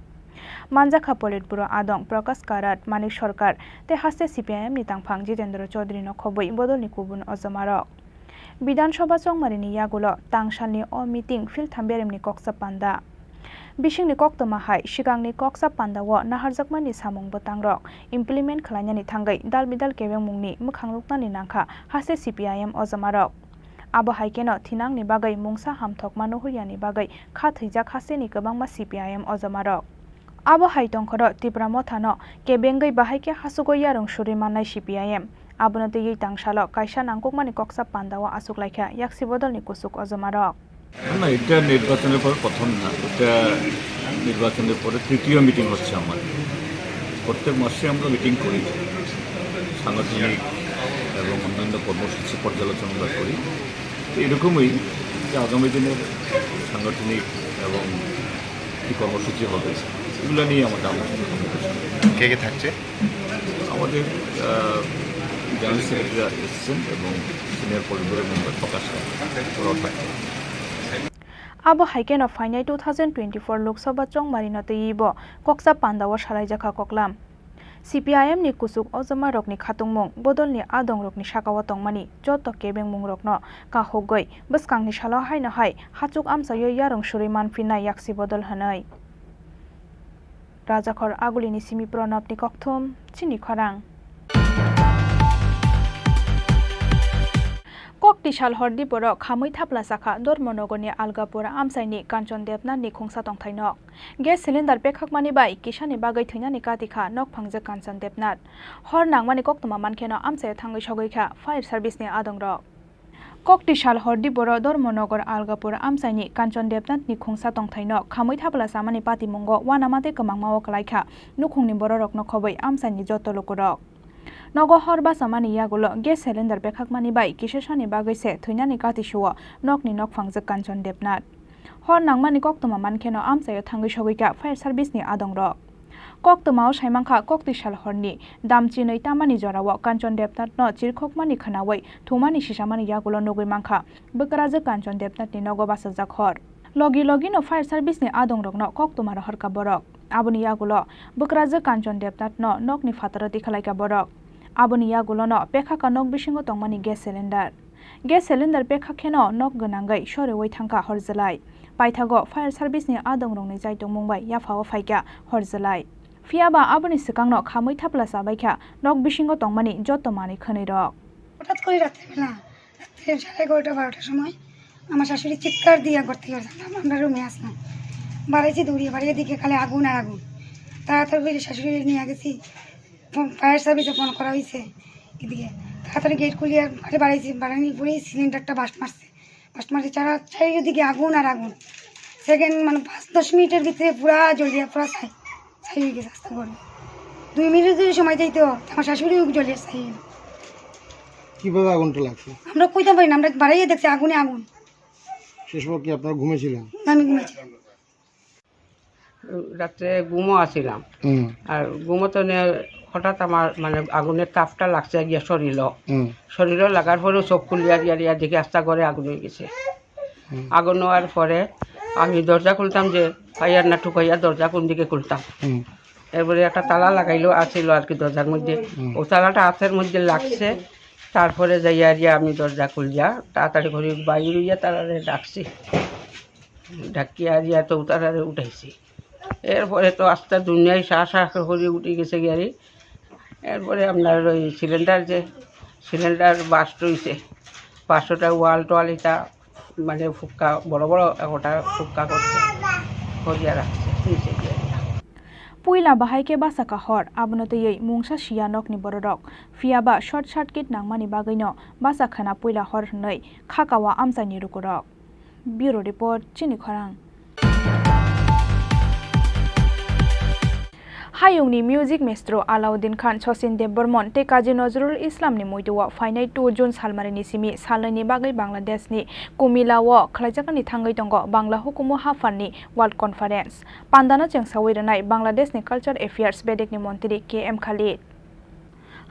Manjakha Politburo adong Prakash Karat, Manik Sarkar tei haste C P I M ni tangphang Jitendra Chaudhary no khobwi bodolni kubun ojomarok. Bidhan Sabha chongmarini yagulo tangsalni o meeting philtham beremni koksa panda. Bisingni koktwma hai, swkangni koksa pandao naharjakmani samung bwtangrok implement khlainani thangwi dal bidal kebengmungni mwkhang nuknani nangkha haste C P I M ojomarok. Abo hai kheno thinangni bagwi mungsa hamthokma nuhuryani bagwi kha thwijak hasteni kwbangma C P I M ojomarok. Abo hai tongkhoro Tipra Mothano kebengwi bahai khe hachugwi yarwng surwi mannai C P I M. Abono twiwi tangsalo kaisa nangkukmani koksa pandao achuk laikha yaksi bodolni kuchuk ojomarok. না, এটা নির্বাচনের পর প্রথম না, এটা নির্বাচনের পরে তৃতীয় মিটিং হচ্ছে আমার। প্রত্যেক মাসে আমরা মিটিং করি, সাংগঠনিক এবং অন্যান্য কর্মসূচি পর্যালোচনা করি। তো এরকমই আগামী দিনের সাংগঠনিক এবং কি কর্মসূচি হবে, এগুলো নিয়ে আমার দাম। কে কে থাকছে? আমাদের জেনারেল সেক্রেটারি এসেছেন এবং সিনিয়র পলিটব্যুরো মেম্বার প্রকাশ রায়, ওরাও থাকবে। Abo hai kheno phainai two thousand twenty-four Lok Sabha chongmarino twiwi bo koksa pandao salaijak kha koklam. C P I M ni kuchuk ojomarokni khatungmung bodolni adongrokni sakao tongmani joto kebengmungrokno kahugwi bwskangni salo haino hai hachuk amchaiwi yarwng surwi manphinnai yaksi bodol hwnwi. Rajakhor Agulini simi Pranabni kokthum, chini khorang. Kok tisal hordi borok khamwi thapla sakha Dharmanagorni Algapur amchaini Kanchon Debnathni khungsa tongthaino. Gas cylinder pekhakmani bai kisani bagwi thwinani kati kha nokphangjak Kanchon Debnath. Hor nangmani koktwma mankheno amchaio thangwi sogwi kha fire service ni adongrok. Kok tisal hordi boro Dharmanagar Algapur amchaini Kanchon Debnath ni khungsa tongthaino khamwi thapla chamani patimungo uanama tei kwmangma o kwlai kha nukhungni bororokno khobwi amchaini joto lukurok. Nogo hor bachamani yagulo gas cylinder pekhakmani bai kisa sani bagwi se thwinani kati suo nokni nokphangjak Kanchon Debnath. Hor nangmani koktwma mankheno amchaio thangwi sogwi kha fire service ni adongrok. Koktwmao saimankha kok tisal horni damchinwi tamani jorao Kanchon Debnathno chirkhokmani khwnawi thumani sisamani yagulo nugwi mankha bwkrajwk Kanchon Debnathni nogo bachajak hor. Logi logino fire service ni adongrokno koktwma rohorkha borok. Aboni yagulo bwkrajwk Kanchon Debnathno nokni phataro tikhlaikha borok. Aboni yagulono pekhakha nok bisingo tongmani gas cylinder. Gas cylinder pekha kheno nok gwnangwi soriwi thangkha horjwlai. Paithago fire service ni adongrokni chaitongmung bai yaphao phaikha horjwlai. Phiyaba aboni swkangno khamwi thapla chabaikha nok bisingo tongmani joto manwi khwnwirok. হঠাৎ করে রাত্রেবেলা, রাত্রে সাড়ে এগারোটা বারোটার সময় আমার শাশুড়ি চিৎকার দিয়ে ঘর থেকে বাড়ালাম, আমরা রুমে আসলাম, বাড়াইছি দৌড়িয়ে বাড়িয়ে দিকে খালি আগুন আর আগুন। তাড়াতাড়ি করে শাশুড়ি নিয়ে গেছি, ফোন, ফায়ার সার্ভিসে ফোন করা হয়েছে। এদিকে তাড়াতাড়ি গেট খুলিয়ে আর ঘরে বাড়াইছি, বাড়ানোর পরেই সিলিন্ডারটা বাস্ট মারছে। বাস্ট মারছে, চারা চারিদিকে আগুন আর আগুন। সেকেন্ড মানে পাঁচ দশ মিনিটের ভিতরে পুরা জ্বলিয়া পুরা ছাই, ছাই হয়ে গেছে আস্তে করে। দুই মিনিট যদি সময় দিত, আমার শাশুড়িও জ্বলিয়া ছাই হইল। কিভাবে আগুনটা লাগছে? আমরা কইতে পারি না, আমরা বাড়াইয়া দেখছি আগুনে আগুন। সে সময় কি আপনারা ঘুমেছিলেন? আমি ঘুমেছিলাম। রাত্রে ঘুমো আছিলাম। হুম। আর ঘুমোতে নে হঠাৎ আমার মানে আগুনের তাপটা লাগছে গিয়া শরীরও। হুম। শরীরও লাগার পরেও চোখ খুলিয়া দিয়া দিয়া দেখি আস্তা ঘরে আগুন হয়ে গেছে। হুম। আগুন হওয়ার পরে আমি দরজা খুলতাম যে পাইয়ার না ঠুকাইয়া দরজা কোন দিকে খুলতাম। হুম। এরপরে একটা তালা লাগাইলো আছিল আর কি দরজার মধ্যে। হুম। ও তালাটা হাতের মধ্যে লাগছে, তারপরে যাইয়া আর আমি দরজা খুলিয়া তাড়াতাড়ি করে বাইরে হইয়া তাড়াতাড়ি ডাকছি। ডাকিয়া দিয়া তো তারারে উঠাইছি। এরপরে তো আস্তা দুনিয়ায় সা সা করে উঠে গেছে গিয়ারি। এরপরে আপনার ওই সিলিন্ডার যে সিলিন্ডার বাস্ট হইছে, বাস্টটা ওয়াল টোয়াল এটা মানে ফুক্কা বড় বড় একটা ফুক্কা করছে, করিয়া রাখছে নিচে গিয়া। Puila bahai khe basa kahor, abono twiwi mungsa siya nokni bororok. Phiyaba short circuit nangmani bagwino basa khwna puila hor hwnwi kha kawa amchaini lukurok. Bureau Report, Chini Khorang. Hayungni music maestro Alauddin Khan, Sachin Debbarman tei Kazi Nazrul Islamni muitu-o phainai two June salmarini simi salnwini bagwi Bangladeshni Kumila-o khlaijaknani thangwi tongo Bangla hukumu hapharni World Conference. Pandano chengsawi rwnai Bangladeshni Culture Affairs bedekni montri K M Khalid.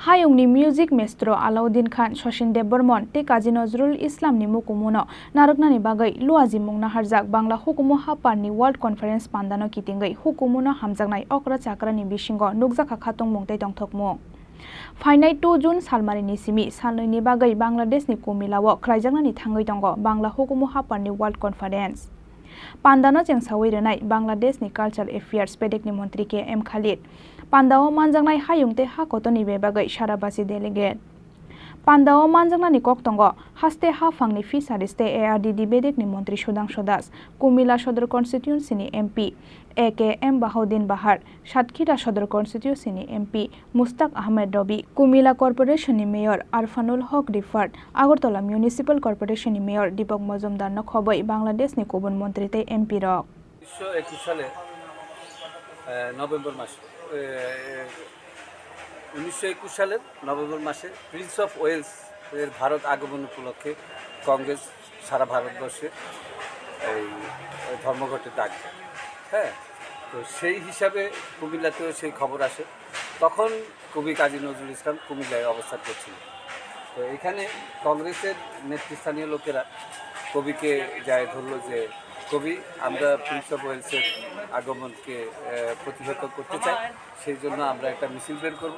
Hayungni music maestro Alauddin Khan, Sachin Debbarman tei Kazi Nazrul Islamni mukumuno narwknani bagwi luajimung naharjak Bangla hukumu hapharni World Conference pandano kitingwi hukumuno hamjaknai okra chakrani bisingo nukjakha khatungmung tei tongthokmung. Phainai two June salmarini simi salnwini bagwi Bangladeshni Kumila-o khlaijaknani thangwi tongo Bangla hukumu hapharni World Conference. Pandano chengsawi rwnai Bangladeshni Culture Affairs bedekni montri K M Khalid. Pandao manjaknai hayung tei ha kotorni bebagwi sara basi delegate. Pandao manjaknani kok tongo haste haphangni Fisheries tei A R D D bedekni montri Sudhangshu Das, Kumila Sodor constituencyni M P, A K M Bahaudin Bahar, Satkhira Sodor constituencyni M P, Mustaq Ahmed Robi, Kumila Corporation ni Mayor Arfanul Hok Rifat, Agartala Municipal Corporation ni Mayor Deepak Majumdar no khobwi Bangladesh ni kubun montri tei M P rok. উনিশশো একুশ সালে, আহ, নভেম্বর মাসে, আহ, উনিশশো একুশ সালের নভেম্বর মাসে Prince of Wales এর ভারত আগমন উপলক্ষে কংগ্রেস সারা ভারতবর্ষে এই ধর্মঘটের ডাক দেয়। হ্যাঁ, তো সেই হিসাবে কুমিল্লাতেও সেই খবর আসে। তখন কবি কাজী নজরুল ইসলাম কুমিল্লায় অবস্থান করছিলেন। তো এখানে কংগ্রেসের নেতৃস্থানীয় লোকেরা কবিকে যায় ধরলো যে, "কবি, আমরা প্রিন্স অফ ওয়েলসের আগমনকে আহ, প্রতিহত করতে চাই, সেই জন্য আমরা একটা মিছিল বের করব,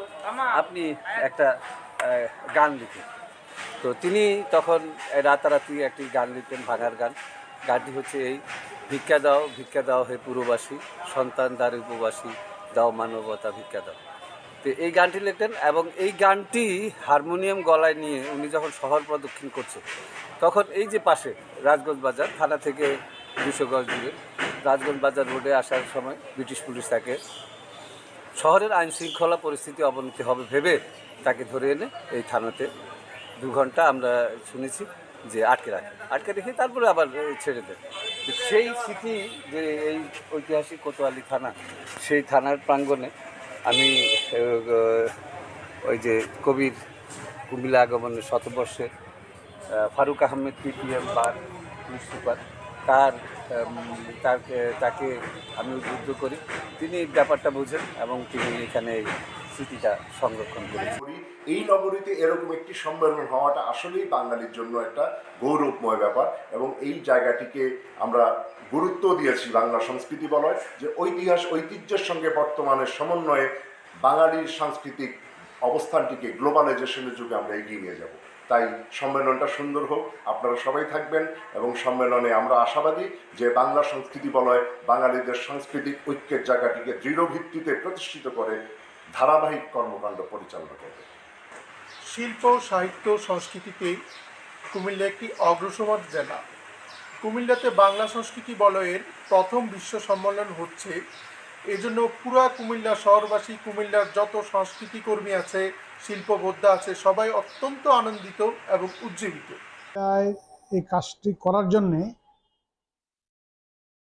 আপনি একটা আহ, গান লিখুন।" তো তিনি তখন রাতারাতি একটি গান লিখলেন, ভাঙার গান। গানটি হচ্ছে এই, "ভিক্ষা দাও, ভিক্ষা দাও হে পুরবাসী, সন্তান দ্বারে উপবাসী, দাও মানবতা ভিক্ষা দাও।" তো এই গানটি লিখলেন এবং এই গানটি হারমোনিয়াম গলায় নিয়ে উনি যখন শহর প্রদক্ষিণ করছে, তখন এই যে পাশে রাজগঞ্জ বাজার, থানা থেকে দুশো গজ দূরে, রাজগঞ্জ বাজার রোডে আসার সময় ব্রিটিশ পুলিশ তাকে শহরের আইন শৃঙ্খলা পরিস্থিতি অবনতি হবে ভেবে তাকে ধরে এনে এই থানাতে দু ঘন্টা আমরা শুনেছি যে আটকে রাখে, আটকে রেখে তারপরে আবার, এ, ছেড়ে দেয়। তো সেই স্মৃতি যে এই ঐতিহাসিক কোতোয়ালি থানা, সেই থানার প্রাঙ্গণে আমি, এ, ওই যে কবির কুমিল্লা আগমনের শতবর্ষে, আহ, ফারুক আহমেদ পিপিএম বার পুলিশ সুপার, তার, উম, তার, এ, তাকে আমি উদ্বুদ্ধ করি। তিনি ব্যাপারটা বুঝেন এবং তিনি এখানে এই স্মৃতিটা সংরক্ষণ করেছেন। করি। এই নগরীতে এরকম একটি সম্মেলন হওয়াটা আসলেই বাঙালির জন্য একটা গৌরবময় ব্যাপার এবং এই জায়গাটিকে আমরা গুরুত্ব দিয়েছি বাংলা সংস্কৃতি বলয় যে ঐতিহাস ঐতিহ্যের সঙ্গে বর্তমানের সমন্বয়ে বাঙালির সাংস্কৃতিক অবস্থানটিকে গ্লোবালাইজেশনের যুগে আমরা এগিয়ে নিয়ে যাব। তাই সম্মেলনটা সুন্দর হোক, আপনারা সবাই থাকবেন এবং সম্মেলনে আমরা আশাবাদী যে বাংলা সংস্কৃতি বলয় বাঙালিদের সাংস্কৃতিক ঐক্যের জায়গাটিকে দৃঢ় ভিত্তিতে প্রতিষ্ঠিত করে ধারাবাহিক কর্মকাণ্ড পরিচালনা করবে। শিল্প, সাহিত্য, সংস্কৃতিতে কুমিল্লা একটি অগ্রসর জেলা। কুমিল্লাতে বাংলা সংস্কৃতি বলয়ের প্রথম বিশ্ব সম্মেলন হচ্ছে, এজন্য পুরা কুমিল্লা শহরবাসী, কুমিল্লার যত সংস্কৃতিকর্মী আছে, শিল্পবোদ্ধা আছে, সবাই অত্যন্ত আনন্দিত এবং উজ্জীবিত। তাই এই কাজটি করার জন্যে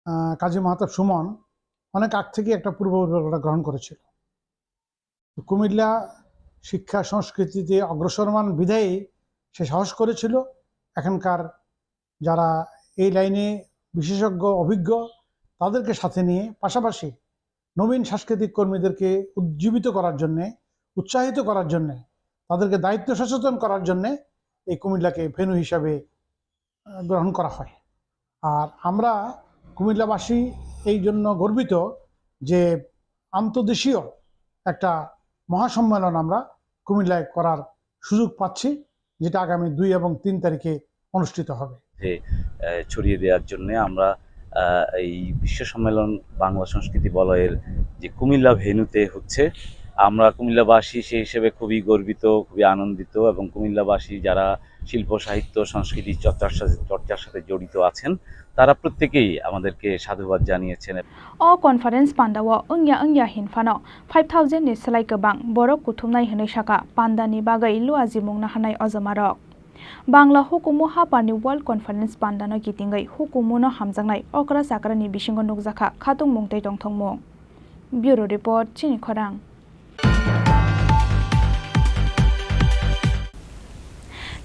আহ, কাজী মাহতাব সুমন অনেক আগ থেকে একটা পূর্ব পরিকল্পনা গ্রহণ করেছিল। তো কুমিল্লা শিক্ষা সংস্কৃতিতে অগ্রসরমান বিধায় সে সাহস করেছিল। এখানকার যারা এই লাইনে বিশেষজ্ঞ, অভিজ্ঞ, তাদেরকে সাথে নিয়ে পাশাপাশি নবীন সাংস্কৃতিক কর্মীদেরকে উজ্জীবিত করার জন্যে, উৎসাহিত করার জন্যে, তাদেরকে দায়িত্ব সচেতন করার জন্যে এই কুমিল্লাকে ভেন্যু হিসাবে আহ, গ্রহণ করা হয়। আর আমরা কুমিল্লাবাসী এই জন্য গর্বিত যে আন্তদেশীয় একটা মহাসম্মেলন আমরা কুমিল্লায় করার সুযোগ পাচ্ছি, যেটা আগামী দুই এবং তিন তারিখে অনুষ্ঠিত হবে। মধ্যে আহ, ছড়িয়ে দেওয়ার জন্য আমরা আহ, এই বিশ্ব সম্মেলন বাংলা সংস্কৃতি বলয়ের যে কুমিল্লা ভেন্যুতে হচ্ছে, আমরা কুমিল্লাবাসী সেই হিসেবে খুবই গর্বিত, খুবই আনন্দিত এবং কুমিল্লাবাসী যারা শিল্প, সাহিত্য, সংস্কৃতি চর্চার সাথে, চর্চার সাথে জড়িত আছেন, তারা প্রত্যেকেই আমাদেরকে সাধুবাদ জানিয়েছেন। O conference pandao wngya wngya hin phano five thousand ni slai kwbang borok kuthumnai hwnwi sakha pandani bagwi luajimung naharnai ojomarok. Bangla hukumu haphani World Conference pandano kitingwi hukumuno hamjaknai okra chakrani bisingo nukjakha khatungmung tei tongthokmung. Bureau Report, Chini Khorang.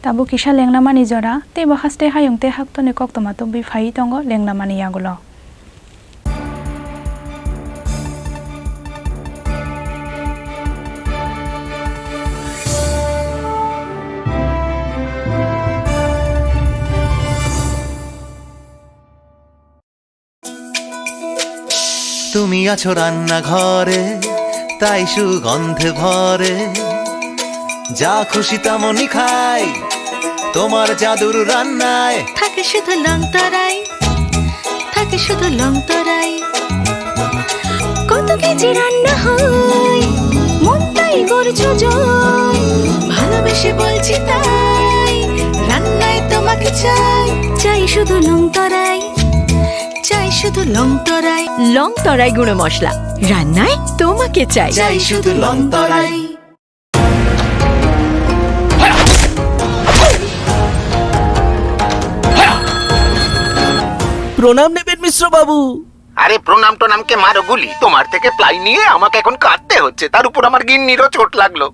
Tabuk kisa lengnamani jora, teibo haste hayung tei haktoni koktwma tubui phaiwi tongo lengnamani yagulo. তুমি আছো রান্নাঘরে, তাই সুগন্ধে ভরে। যা খুশি তেমনই খাই, তোমার জাদুর রান্নায়। থাকে শুধু লংতরাই, থাকে শুধু লংতরাই। কত কেজি রান্না হয়, মনটাই করছো জয়। ভালোবেসে বলছি তাই, রান্নায় তোমাকে চাই, চাই শুধু লংতরাই। চাই শুধু লং তরাই। লং তরাই গুঁড়ো মশলা, রান্নায় তোমাকে চাই। চাই শুধু লং তরাই। প্রণাম নেবেন মিশ্র বাবু। আরে প্রণাম টনামকে মারো গুলি, তোমার থেকে প্লাই নিয়ে আমাকে এখন কাঁদতে হচ্ছে, তার উপর আমার গিন্নিরও চোট লাগলো।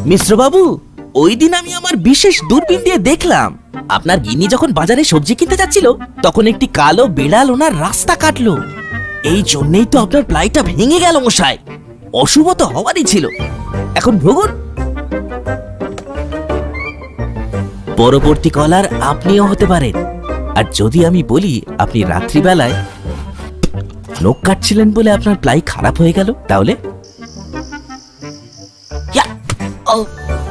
মিশ্র বাবু, ওই দিন আমি আমার বিশেষ দূরবীন দিয়ে দেখলাম, আপনার গিন্নি যখন বাজারে সবজি কিনতে যাচ্ছিল, তখন একটি কালো বিড়াল ওনার রাস্তা কাটলো। এই জন্যই তো আপনার প্লাইটা ভেঙে গেল, মশাই। অশুভ তো হওয়ারই ছিল। এখন ভুগুন। পরবর্তী কলার আপনিও হতে পারেন। আর যদি আমি বলি, আপনি রাত্রিবেলায় নখ কাটছিলেন বলে আপনার প্লাই খারাপ হয়ে গেল, তাহলে? ইয়া! ও,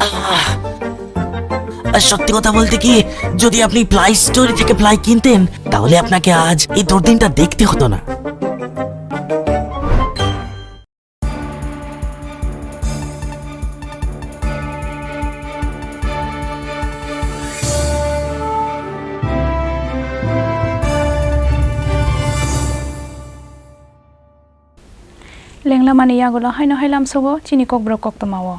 আহ! আর সত্যি কথা বলতে কি, যদি আপনি প্লাই স্টোরি থেকে প্লাই কিনতেন, তাহলে আপনাকে আজ এই দুর্দিনটা দেখতে হতো না। Lenglamani yagulo haino hai lamsogo chini kokborok koktwmao.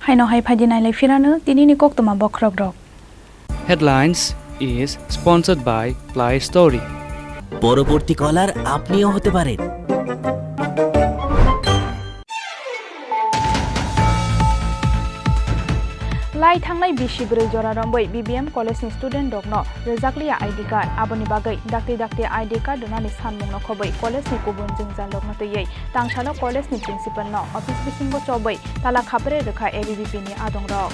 Haino hai phaidi nailai phirano tinini koktwma bokhorokrok. Headlines is sponsored by Play Story. পরবর্তী কলার আপনিও হতে পারেন। Lai thangnai bisi bwrwi jora romwi B B M college ni student rokno rwjakliya I D card, aboni bagwi dakti dakti I D card rwnani sanmungno khobwi college ni kubun jwngjal rokno twiwi tangsalo college ni principal no office bisingo chobwi tala khapre rwkha A B V P ni adongrok.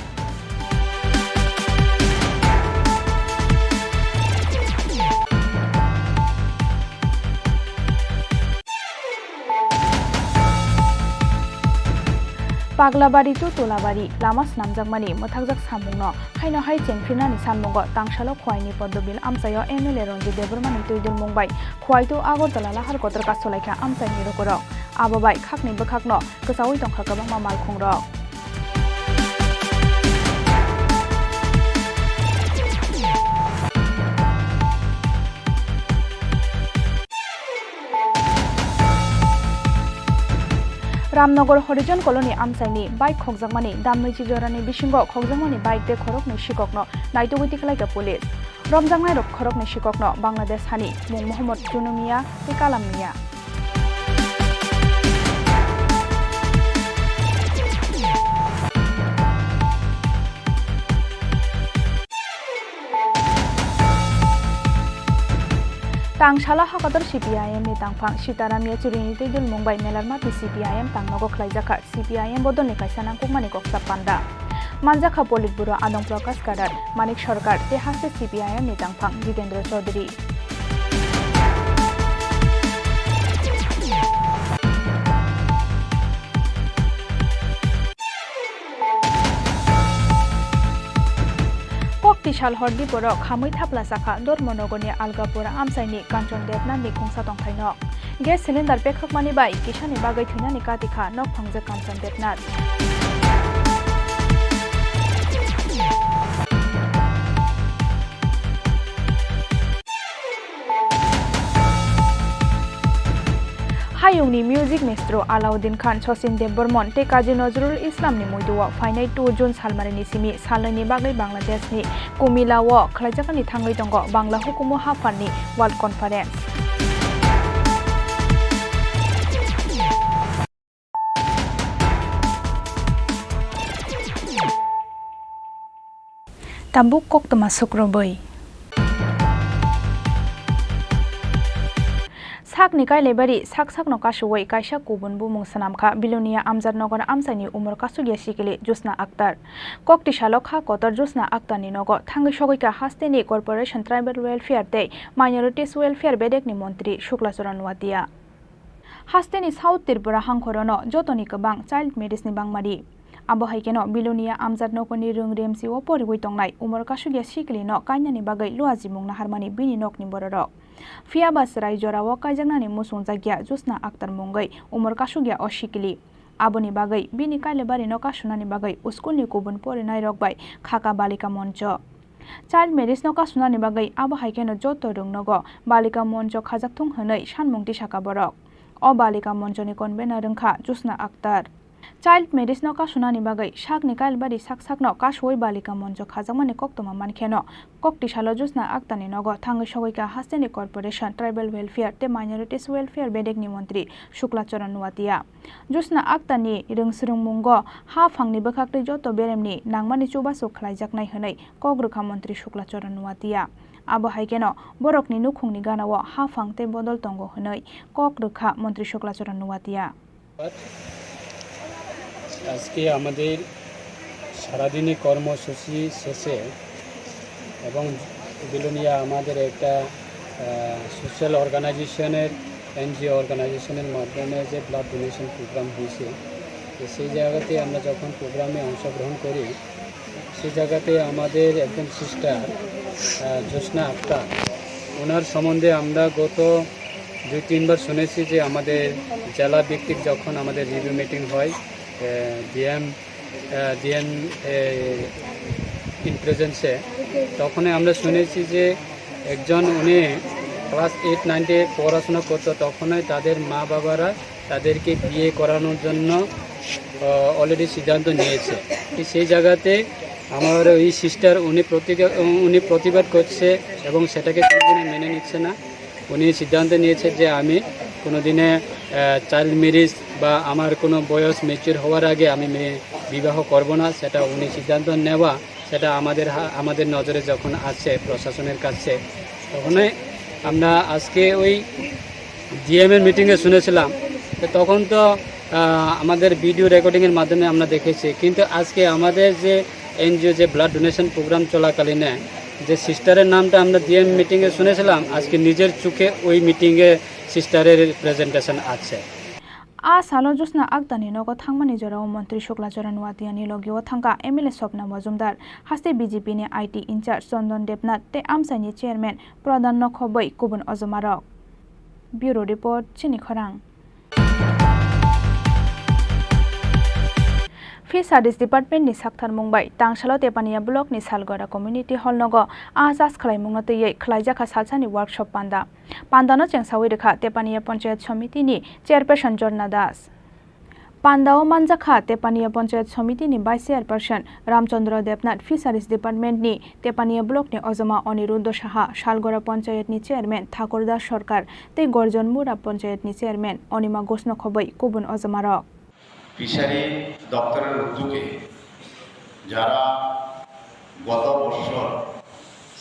Paglabari to Tolabari lama snamjakmani mwthakjak samungno haino hai chengphirnani sanmungo tangsalo Khwaini Poddobil amchaio M L A Ranjit Debbarmani twidulmung bai Khwai to Agartala lahar kotor kasulaikha amchaini rokorok. Abo bai khakni bwkhakno kwchaui tongkha kwbangma malkhungrok. Ramnagar Horijon Colony amchaini bike khokjakmani damnwi chijorani bisingo khokjakmani bike tei khoroknwi sikokno naitugwi tikhlaikha police. Romjaknairok khoroknwi sikokno Bangladesh hani mung Mohammad Junumia tei Kalam Mia. Tangsalo hakotor C P I M ni tangphang Sitaram Yechurini tei dulmung bai Melarmati C P I M tangnogo khlaijakha C P I M bodolni kaisa nangkukmani koksa panda. Manjakha Politburo Adong Prakash Kadar, Manik Sarkar tei haste C P I M ni tangphang Jitendra Chaudhary. Kokti sal hordi borok khamwi thapla sakha Dharmanagarni Algapur amchaini Kanchan Debnathni khungsa tongthaino. Gas cylinder pekhakmani bai kisani bagwi thwinani kati kha nok phangjak Kanchan Debnath. Hayungni music maestro Alauddin Khan, Sachin Debbarman tei Kazi Nazrul Islamni muitu-o phainai two June salmarini simi salnaini bagwi Bangladeshni Kumila-o khlaijakani thangwi tongo Bangla hukumu hapharni World Conference. Tabuk koktwma sukrubwi. Sakni Kailaibari sak sakno kasuwi kaisa kubun bumung swnamkha Bilonia Amjad Nagar amchaini umor kasugya sikili Jyotsna Akhtar. Kokti salo kha kotor Jyotsna Akhtarni nogo thangwi sogwikha hasteni Corporation Tribal Welfare tei Minorities Welfare bedekni montri Shukla Charan Watia. Hasteni South Tripura hangkhorono jotoni kwbang child marriage ni bangmari. Abo hai kheno Bilonia Amjad Nagarni Rung Remsi o poriwi tongnai umor kasugya sikili no kainani bagwi luajimung naharmani bini nokni bororok. Phiya ba chwrai jorao kaijaknani muchungjakya Jyotsna Akhtar mungwi umor kasugya o sikili. Aboni bagwi bini Kailaibari no kasunani bagwi school ni kubun porinairok bai khaka Balika Moncho. Child marriage no kasunani bagwi abo hai kheno joto rung nogo Balika Moncho khajakthung hwnwi sanmung tisaka borok. O Balika Monchoni convener wngkha Jyotsna Akhtar. Child marriage no kasunani bagwi sakni Kailbari sak sakno kasuwi balika moncho khajakmani koktwma mankheno, koktwi salo Josna Akhtar ni nogo thangwi sogwi kha hasteni Corporation, Tribal Welfare tei Minorities Welfare bedekni montri Shukla Charan Nuatia. Josna Akhtar ni rwngsrwngmungo ha phangni bwkhaktwi joto beremni nangmani chubachu khlaijaknai hwnwi kok rwkha montri Shukla Charan Nuatia. Abo hai kheno borokni nukhungni ganao ha phang tei bodol tongo hwnwi kok rwkha montri Shukla Charan Nuatia. আজকে আমাদের সারাদিনই কর্মসূচি শেষে এবং বিলোনিয়া আমাদের একটা, আহ, সোশ্যাল অর্গানাইজেশনের, এনজিও অর্গানাইজেশনের মাধ্যমে যে ব্লাড ডোনেশন প্রোগ্রাম হয়েছে, তো সেই জায়গাতে আমরা যখন প্রোগ্রামে অংশগ্রহণ করি, সেই জায়গাতে আমাদের একজন সিস্টার, আহ, জোসনা আক্তার, ওনার সম্বন্ধে আমরা গত দুই তিনবার শুনেছি যে আমাদের জেলা ভিত্তিক যখন আমাদের রিভিউ মিটিং হয়, আহ, ডিএম, আহ, ডিএম, আহ, ইন প্রেজেন্সে, তখনই আমরা শুনেছি যে একজন উনি ক্লাস এইট নাইনে পড়াশোনা করতো, তখনই তাদের মা বাবারা তাদেরকে বিয়ে করানোর জন্য, আহ, অলরেডি সিদ্ধান্ত নিয়েছে। তো সেই জায়গাতে আমার ওই সিস্টার উনি প্রতিকা-, উনি প্রতিবাদ করছে এবং সেটাকে কোনোদিনই মেনে নিচ্ছে না। উনি সিদ্ধান্ত নিয়েছে যে আমি কোনোদিনে, আহ, চাইল্ড ম্যারেজ বা আমার কোনো বয়স ম্যাচিওর হওয়ার আগে আমি মেয়ে বিবাহ করব না, সেটা উনি সিদ্ধান্ত নেওয়া, সেটা আমাদের হা-, আমাদের নজরে যখন আসছে প্রশাসনের কাছে, তখনই আমরা আজকে ওই ডিএম এর মিটিংয়ে শুনেছিলাম। তো তখন তো, আহ, আমাদের ভিডিও রেকর্ডিংয়ের মাধ্যমে আমরা দেখেছি, কিন্তু আজকে আমাদের যে এনজিও যে ব্লাড ডোনেশন প্রোগ্রাম চলাকালীনে যে সিস্টারের নামটা আমরা ডিএম মিটিংয়ে শুনেছিলাম, আজকে নিজের চোখে ওই মিটিংয়ে সিস্টারের প্রেজেন্টেশন আছে। A salo Josna Akhtar ni nogo thangmani jorao montri Shukla Charan Nuatia ni logio thangkha M L A Swapna Majumdar, haste B J P ni I T in-charge Chandan Debnath tei amchaini chairman Pradhan Nokhoboi kubun ojomarok. Bureau Report, Chini Khorang. Fisheries Department ni saktharmung bai Tangsalo Tepania Block ni Salgora Community Hall nogo a chas khlaimungno twiwi khlaijakha salsani workshop panda. Pandano chengsawi rwkha Tepania Panchayat Somiti ni Chairperson Jorna Das. Pandao manjakha Tepania Panchayat Somiti ni Vice Chairperson Ramchandra Debnath, Fisheries Department ni Tepania Block ni ojoma Aniruddha Saha, Salgora Panchayat ni Chairman Thakur Das Sarkar tei Gorjon Mura Panchayat ni Chairman Onima Ghosh nokhoboi kubun ojomarok. Fishery দপ্তরের উদ্যোগে যারা গত বছর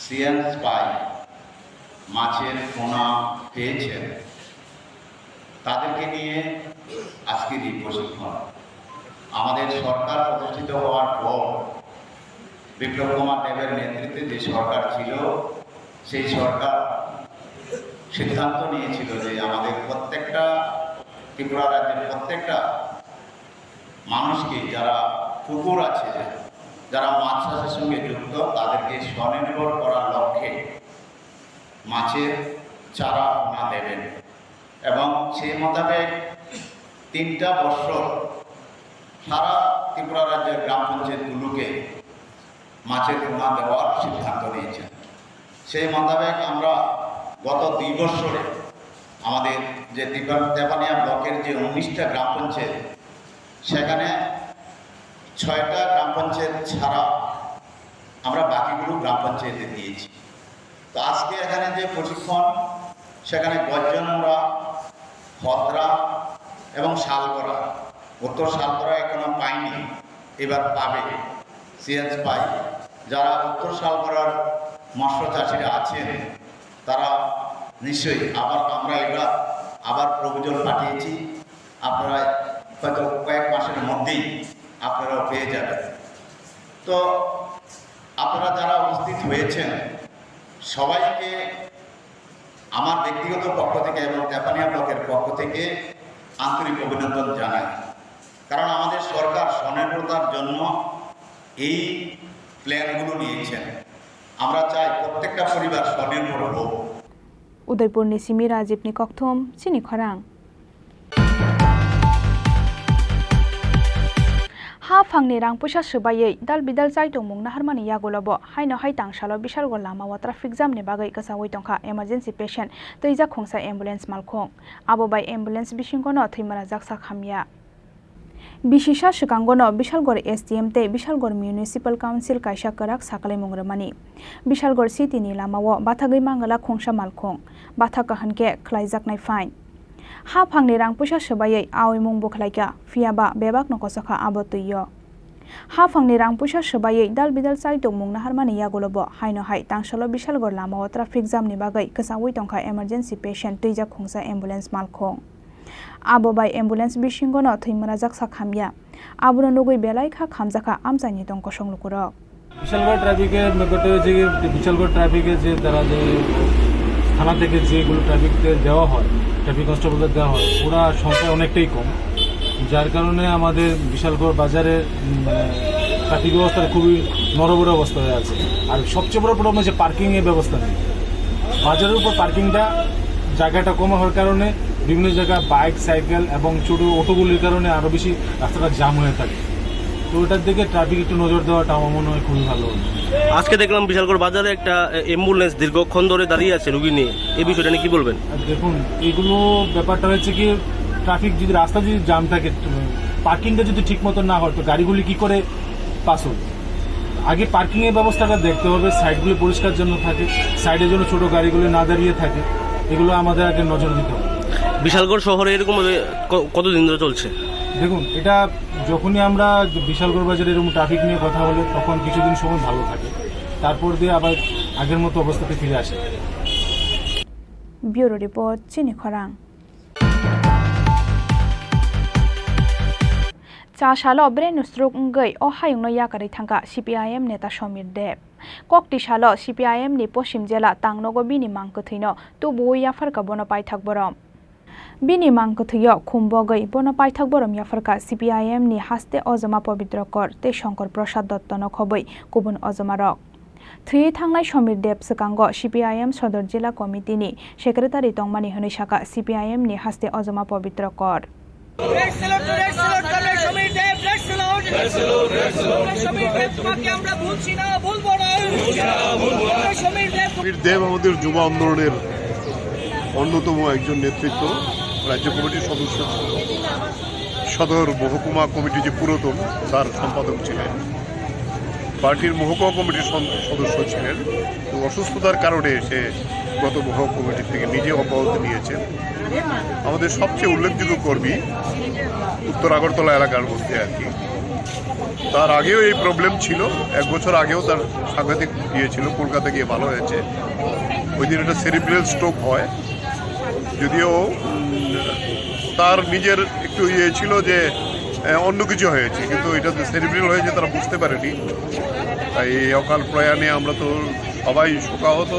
CN spy মাছের পোনা পেয়েছেন, তাদেরকে নিয়ে আজকের এই প্রশিক্ষণ। আমাদের সরকার প্রতিষ্ঠিত হওয়ার পর বিপ্লব কুমার দেবের নেতৃত্বে যে সরকার ছিল, সেই সরকার সিদ্ধান্ত নিয়েছিল যে আমাদের প্রত্যেকটা, ত্রিপুরা রাজ্যের প্রত্যেকটা মানুষকে, যারা পুকুর আছে, যারা মাছ চাষের সঙ্গে যুক্ত, তাদেরকে স্বনির্ভর করার লক্ষ্যে মাছের চারা পোনা দেবেন। এবং সেই মোতাবেক তিনটা বছর সারা ত্রিপুরা রাজ্যের গ্রাম পঞ্চায়েতগুলোকে মাছের পোনা দেওয়ার সিদ্ধান্ত নিয়েছেন। সেই মোতাবেক আমরা গত দুই বছরে আমাদের যে তিপা-, তেপানিয়া ব্লকের যে উনিশটা গ্রাম পঞ্চায়েত, সেখানে ছয়টা গ্রাম পঞ্চায়েত ছাড়া আমরা বাকিগুলো গ্রাম পঞ্চায়েতে দিয়েছি। তো আজকে এখানে যে প্রশিক্ষণ, সেখানে গর্জনমুড়া, ভদ্রা এবং শালগড়া, উত্তর শালগড়া এখনো পায়নি, এবার পাবে। সিএন স্পাই, যারা উত্তর শালগড়ার মৎস্য চাষিরা আছেন, তারা নিশ্চয়ই আবার, আমরা এবার আবার প্রপোজাল পাঠিয়েছি, আপনারা হয়তো কয়েক মাসের মধ্যেই আপনারা পেয়ে যাবেন। তো আপনারা যারা উপস্থিত হয়েছেন, সবাইকে আমার ব্যক্তিগত পক্ষ থেকে এবং তেপানিয়া ব্লকের পক্ষ থেকে আন্তরিক অভিনন্দন জানাই, কারণ আমাদের সরকার স্বনির্ভরতার জন্য এই প্ল্যানগুলো নিয়েছেন। আমরা চাই প্রত্যেকটা পরিবার স্বনির্ভর হোক। Udaipur ni simi Rajib ni kokthum, Chini Khorang. Ha phangni rang puisa swbaiwi dal bidal chai tongmung naharmani yagulo bo haino hai Tangsalo Bishalgarh lamao traffic jam ni bagwi kwchaui tongkha emergency patient twijak khungsa ambulance malkhung. Abo bai ambulance bisingono thwimalaijak sak hamya. Bisi sa swkangono Bishalgarh S D M tei Bishalgarh Municipal Council kaisa kwrak sakalaimung rwmani. Bishalgarh city ni lamao bathagwi Mangala khungsa malkhung, bathak kaham khe khlaijaknai fine. Haphangni rang puisa swbaiwi aoimung bwkhlaikha, phiyaba bebakno kochokha abo twio. Haphangni rang puisa swbaiwi dal bidal chaitokmung naharmani yagulobo haino hai tangsalo Bishalgarh lamao traffic jam ni bagwi kwchaui tongkha emergency patient twijak khungsa ambulance malkhung. Abo bai ambulance bisingono thwi mwrajak sak hamya. Abono nugwi belai kha khamjakha amchaini tong kosong lukurok. Bishalgarh ট্রাফিকের ব্যাপারটা হয়েছে কি, বিশালগড় ট্রাফিকে যে তারা যে থানা থেকে যেগুলো ট্রাফিকদের দেওয়া হয়, ট্রাফিক কনস্টেবলদের দেওয়া হয়, ওরা সংখ্যা অনেকটাই কম, যার কারণে আমাদের বিশালগড় বাজারের, উম, মানে, ট্রাফিক ব্যবস্থাটা খুবই নড়বড়ে অবস্থা হয়ে আছে। আর সবচেয়ে বড় প্রবলেম হচ্ছে পার্কিংয়ের ব্যবস্থা নেই। বাজারের উপর পার্কিংটা, জায়গাটা কম হওয়ার কারণে বিভিন্ন জায়গায় বাইক, সাইকেল এবং ছোটো অটোগুলির কারণে আরও বেশি রাস্তাটা জাম হয়ে থাকে। তো ওটার দিকে ট্রাফিক একটু নজর দেওয়াটা আমার মনে হয় খুবই ভালো হবে। আজকে দেখলাম বিশালগড় বাজারে একটা, এ, অ্যাম্বুলেন্স দীর্ঘক্ষণ ধরে দাঁড়িয়ে আছে রুগী নিয়ে, এই বিষয়টা নিয়ে কি বলবেন? আর দেখুন, এগুলো ব্যাপারটা হচ্ছে কি, ট্রাফিক যদি, রাস্তা যদি জাম থাকে, পার্কিংটা যদি ঠিক মতো না হয়, তো গাড়িগুলি কি করে পাস হবে? আগে পার্কিংয়ের ব্যবস্থাটা দেখতে হবে, সাইডগুলি পরিষ্কার জন্য থাকে, সাইডে যেন ছোটো গাড়িগুলি না দাঁড়িয়ে থাকে, এগুলো আমাদের আগে নজর দিতে হবে। বিশালগড় শহরে এরকম ভাবে ক-, কতদিন ধরে চলছে? দেখুন, এটা যখনই আমরা বিশালগড় বাজারে এরকম ট্রাফিক নিয়ে কথা বলে, তখন কিছুদিন সময় ভালো থাকে, তারপর দিয়ে আবার আগের মতো অবস্থাতে ফিরে আসে। Bureau Report, Chini Khorang. Cha salo brain stroke wngwi o hayungno yakarwi thangkha C P I M neta Somir Deb. Kokti salo C P I M ni Poschim jela tangnogo bini mang kwthwino tubuwi yapharkha bono paithak borom. Bini mang kwthwio khum bogwi bono paithak borom yapharkha C P I M ni haste ojoma Pobitro Kor tei Shankar Prasad Dotto no khobwi kubun ojomarok. Thwiwi thangnai Somir Deb swkango C P I M Sodor Jila Committee ni Secretary tongmani hwnwi sakha C P I M ni haste ojoma Pobitro Kor. Red salute to red salute, Comrade Somir Deb, red salute. Comrade Somir Deb, তোমাকে আমরা ভুলছি না, ভুলবো না। Comrade Somir Deb। Samir দেব আমাদের যুব আন্দোলনের অন্যতম একজন নেতৃত্ব, রাজ্য কমিটির সদস্য, সদর মহকুমা কমিটি যে পুরাতন, তার সম্পাদক ছিলেন। পার্টির মহকুমা কমিটির সন-, সদস্য ছিলেন। তো অসুস্থতার কারণে সে গত মহকুমা কমিটি থেকে নিজে অব্যাহতি নিয়েছেন। আমাদের সবচেয়ে উল্লেখযোগ্য কর্মী উত্তর আগরতলা এলাকার মধ্যে আর কি। তার আগেও এই প্রবলেম ছিল, এক বছর আগেও তার সাংঘাতিক ইয়ে ছিল, কলকাতা গিয়ে ভালো হয়েছে। ওই দিন একটা সেরিব্রাল স্ট্রোক হয়, যদিও, উম, তার নিজের একটু ইয়ে ছিল যে, আহ, অন্য কিছু হয়েছে, কিন্তু এটা তো সেরিব্রাল হয়েছে, তারা বুঝতে পারেনি। তাই এই অকাল প্রয়াণে আমরা তো সবাই শোকাহত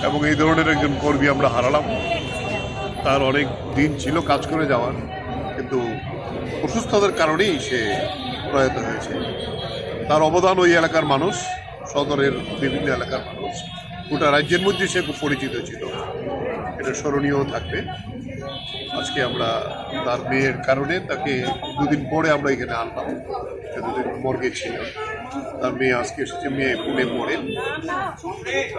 এবং এই ধরনের একজন কর্মী আমরা হারালাম। তার অনেক দিন ছিল কাজ করে যাওয়ার, কিন্তু অসুস্থতার কারণেই সে প্রয়াত হয়েছে। তার অবদান ওই এলাকার মানুষ, সদরের বিভিন্ন এলাকার মানুষ, গোটা রাজ্যের মধ্যে সে খুব পরিচিত ছিল। এটা স্মরণীয় থাকবে। আজকে আমরা তার মেয়ের কারণে তাকে দুদিন পরে আমরা এখানে আনলাম, এতদিন মর্গে ছিল। তার মেয়ে আজকে এসেছে, মেয়ে পুনে পড়ে।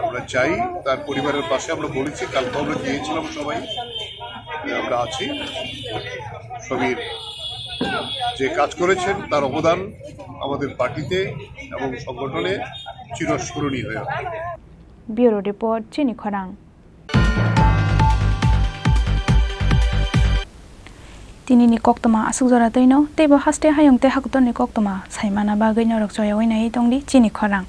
আমরা চাই তার পরিবারের পাশে, আমরা বলেছি, কালকে আমরা গিয়েছিলাম সবাই, আমরা আছি। সমীর যে কাজ করেছেন, তার অবদান আমাদের পার্টিতে এবং সংগঠনে চিরস্মরণীয় হয়ে থাকবে। Bureau Report, Chini Khorang. Tini ni koktwma aswk jora twi no, tei bo haste hayung tei hakutor ni koktwma sai mana bagwi norok choyaui naiwi tong di Chini Khorang.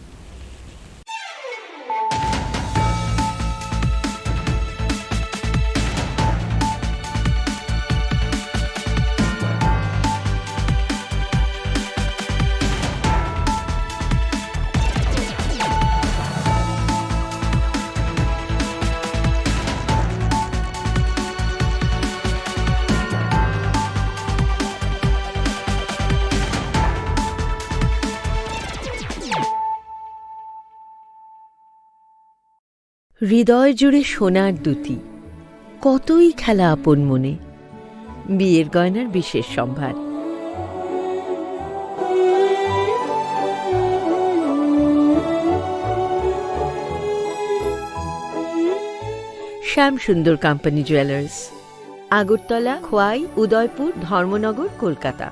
হৃদয় জুড়ে সোনার দ্যুতি, কতই খেলা আপন মনে। বিয়ের গয়নার বিশেষ সম্ভার। শ্যাম সুন্দর কোম্পানি জুয়েলার্স। আগরতলা, খোয়াই, উদয়পুর, ধর্মনগর, কলকাতা।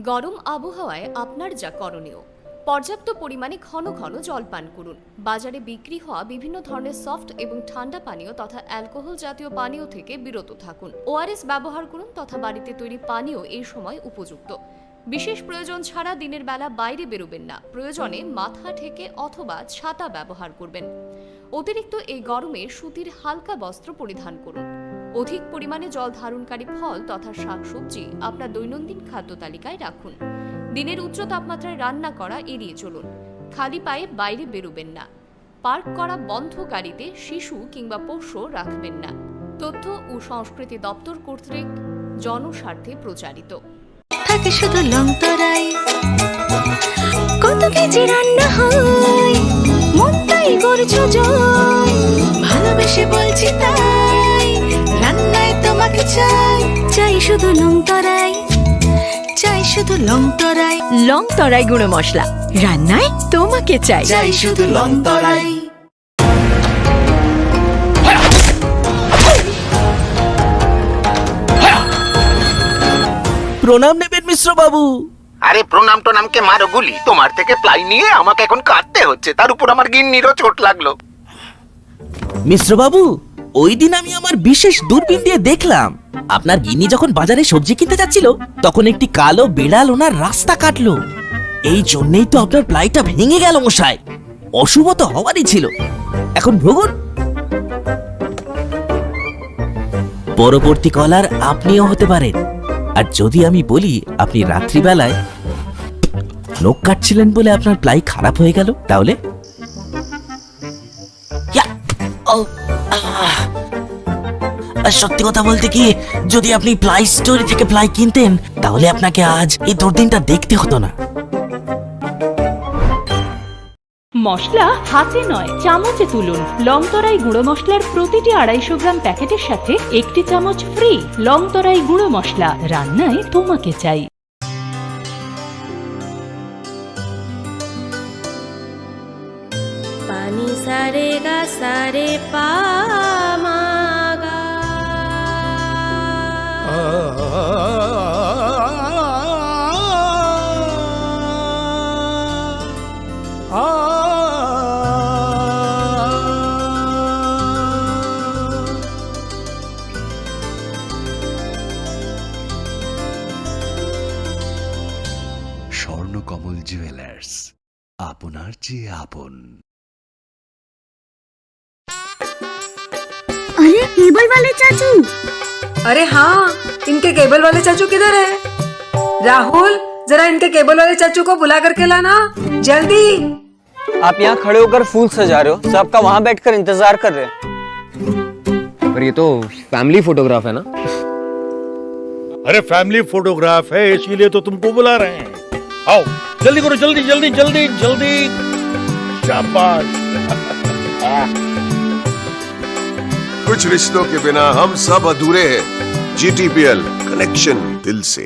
গরম আবহাওয়ায় আপনার যা করণীয়, পর্যাপ্ত পরিমাণে ঘন ঘন জল পান করুন। বাজারে বিক্রি হওয়া বিভিন্ন ধরনের সফট এবং ঠান্ডা পানীয় তথা অ্যালকোহল জাতীয় পানীয় থেকে বিরত থাকুন। ওআরএস ব্যবহার করুন তথা বাড়িতে তৈরি পানীয় এই সময় উপযুক্ত। বিশেষ প্রয়োজন ছাড়া দিনের বেলা বাইরে বেরোবেন না। প্রয়োজনে মাথা ঢেকে অথবা ছাতা ব্যবহার করবেন। অতিরিক্ত এই গরমে সুতির হালকা বস্ত্র পরিধান করুন। অধিক পরিমাণে জল ধারণকারী ফল তথা শাকসবজি আপনার দৈনন্দিন খাদ্য তালিকায় রাখুন। দিনের উচ্চ তাপমাত্রায় রান্না করা এড়িয়ে চলুন। খালি পায়ে বাইরে বেরোবেন না। পার্ক করা বন্ধ গাড়িতে শিশু কিংবা পোষ্য রাখবেন না। তথ্য ও সংস্কৃতি দপ্তর কর্তৃক জনস্বার্থে প্রচারিত। থাকে শুধু লং তরাই। কত কেজি রান্না হয়, মন তাই করছো জয়। ভালোবেসে বলছি তাই, রান্নায় তোমাকে চাই। চাই শুধু লং তরাই, চাই শুধু লং তরাই। লং তরাই গুঁড়ো মশলা, রান্নায় তোমাকে চাই। চাই শুধু লং তরাই। প্রণাম নেবেন মিশ্র বাবু। আরে প্রণাম টোনামকে মারো গুলি, তোমার থেকে প্লাই নিয়ে আমাকে এখন কাঁদতে হচ্ছে, তার উপর আমার গিন্নিরও চোট লাগলো। মিশ্র বাবু, ওই দিন আমি আমার বিশেষ দূরবীন দিয়ে দেখলাম, আপনার গিন্নি যখন বাজারে সবজি কিনতে যাচ্ছিল, তখন একটি কালো বিড়াল ওনার রাস্তা কাটলো। এই জন্যই তো আপনার প্লাইটা ভেঙে গেল মশাই। অশুভ তো হওয়ারই ছিল। এখন ভুগুন। পরবর্তী কলার আপনিও হতে পারেন। আর যদি আমি বলি আপনি রাত্রিবেলায় নখ কাটছিলেন বলে আপনার প্লাই খারাপ হয়ে গেল, তাহলে? ইয়া! ও! আহ! আর সত্যি কথা বলতে কি, যদি আপনি প্লাই স্টোর থেকে প্লাই কিনতেন, তাহলে আপনাকে আজ এই দুর্দিনটা দেখতে হতো না। মশলা হাতে নয়, চামচে তুলুন। লং তরাই গুঁড়ো মশলার প্রতিটি আড়াইশো গ্রাম প্যাকেটের সাথে একটি চামচ ফ্রি। লং তরাই গুঁড়ো মশলা, রান্নায় তোমাকে চাই। Pani sa re ga sa re pa ma ga. Swarnakamal jewellers, আপনার চেয়ে আপন। अरे, केबल वाले चाचू। अरे हाँ, इनके केबल वाले चाचू किधर है? राहुल, जरा इनके केबल वाले चाचू को बुला करके लाना, जल्दी। आप यहाँ खड़े होकर फूल सजा रहे हो, सब आपका वहाँ बैठकर इंतजार कर रहे हैं। पर ये तो फैमिली फोटोग्राफ है ना? अरे, फैमिली फोटोग्राफ है, इसीलिए तो तुमको बुला रहे हैं। आओ, जल्दी करो, जल्दी, जल्दी, जल्दी, जल्दी। शाबाश। कुछ रिश्तों के बिना हम सब अधूरे हैं। जीटीपीएल, कनेक्शन दिल से।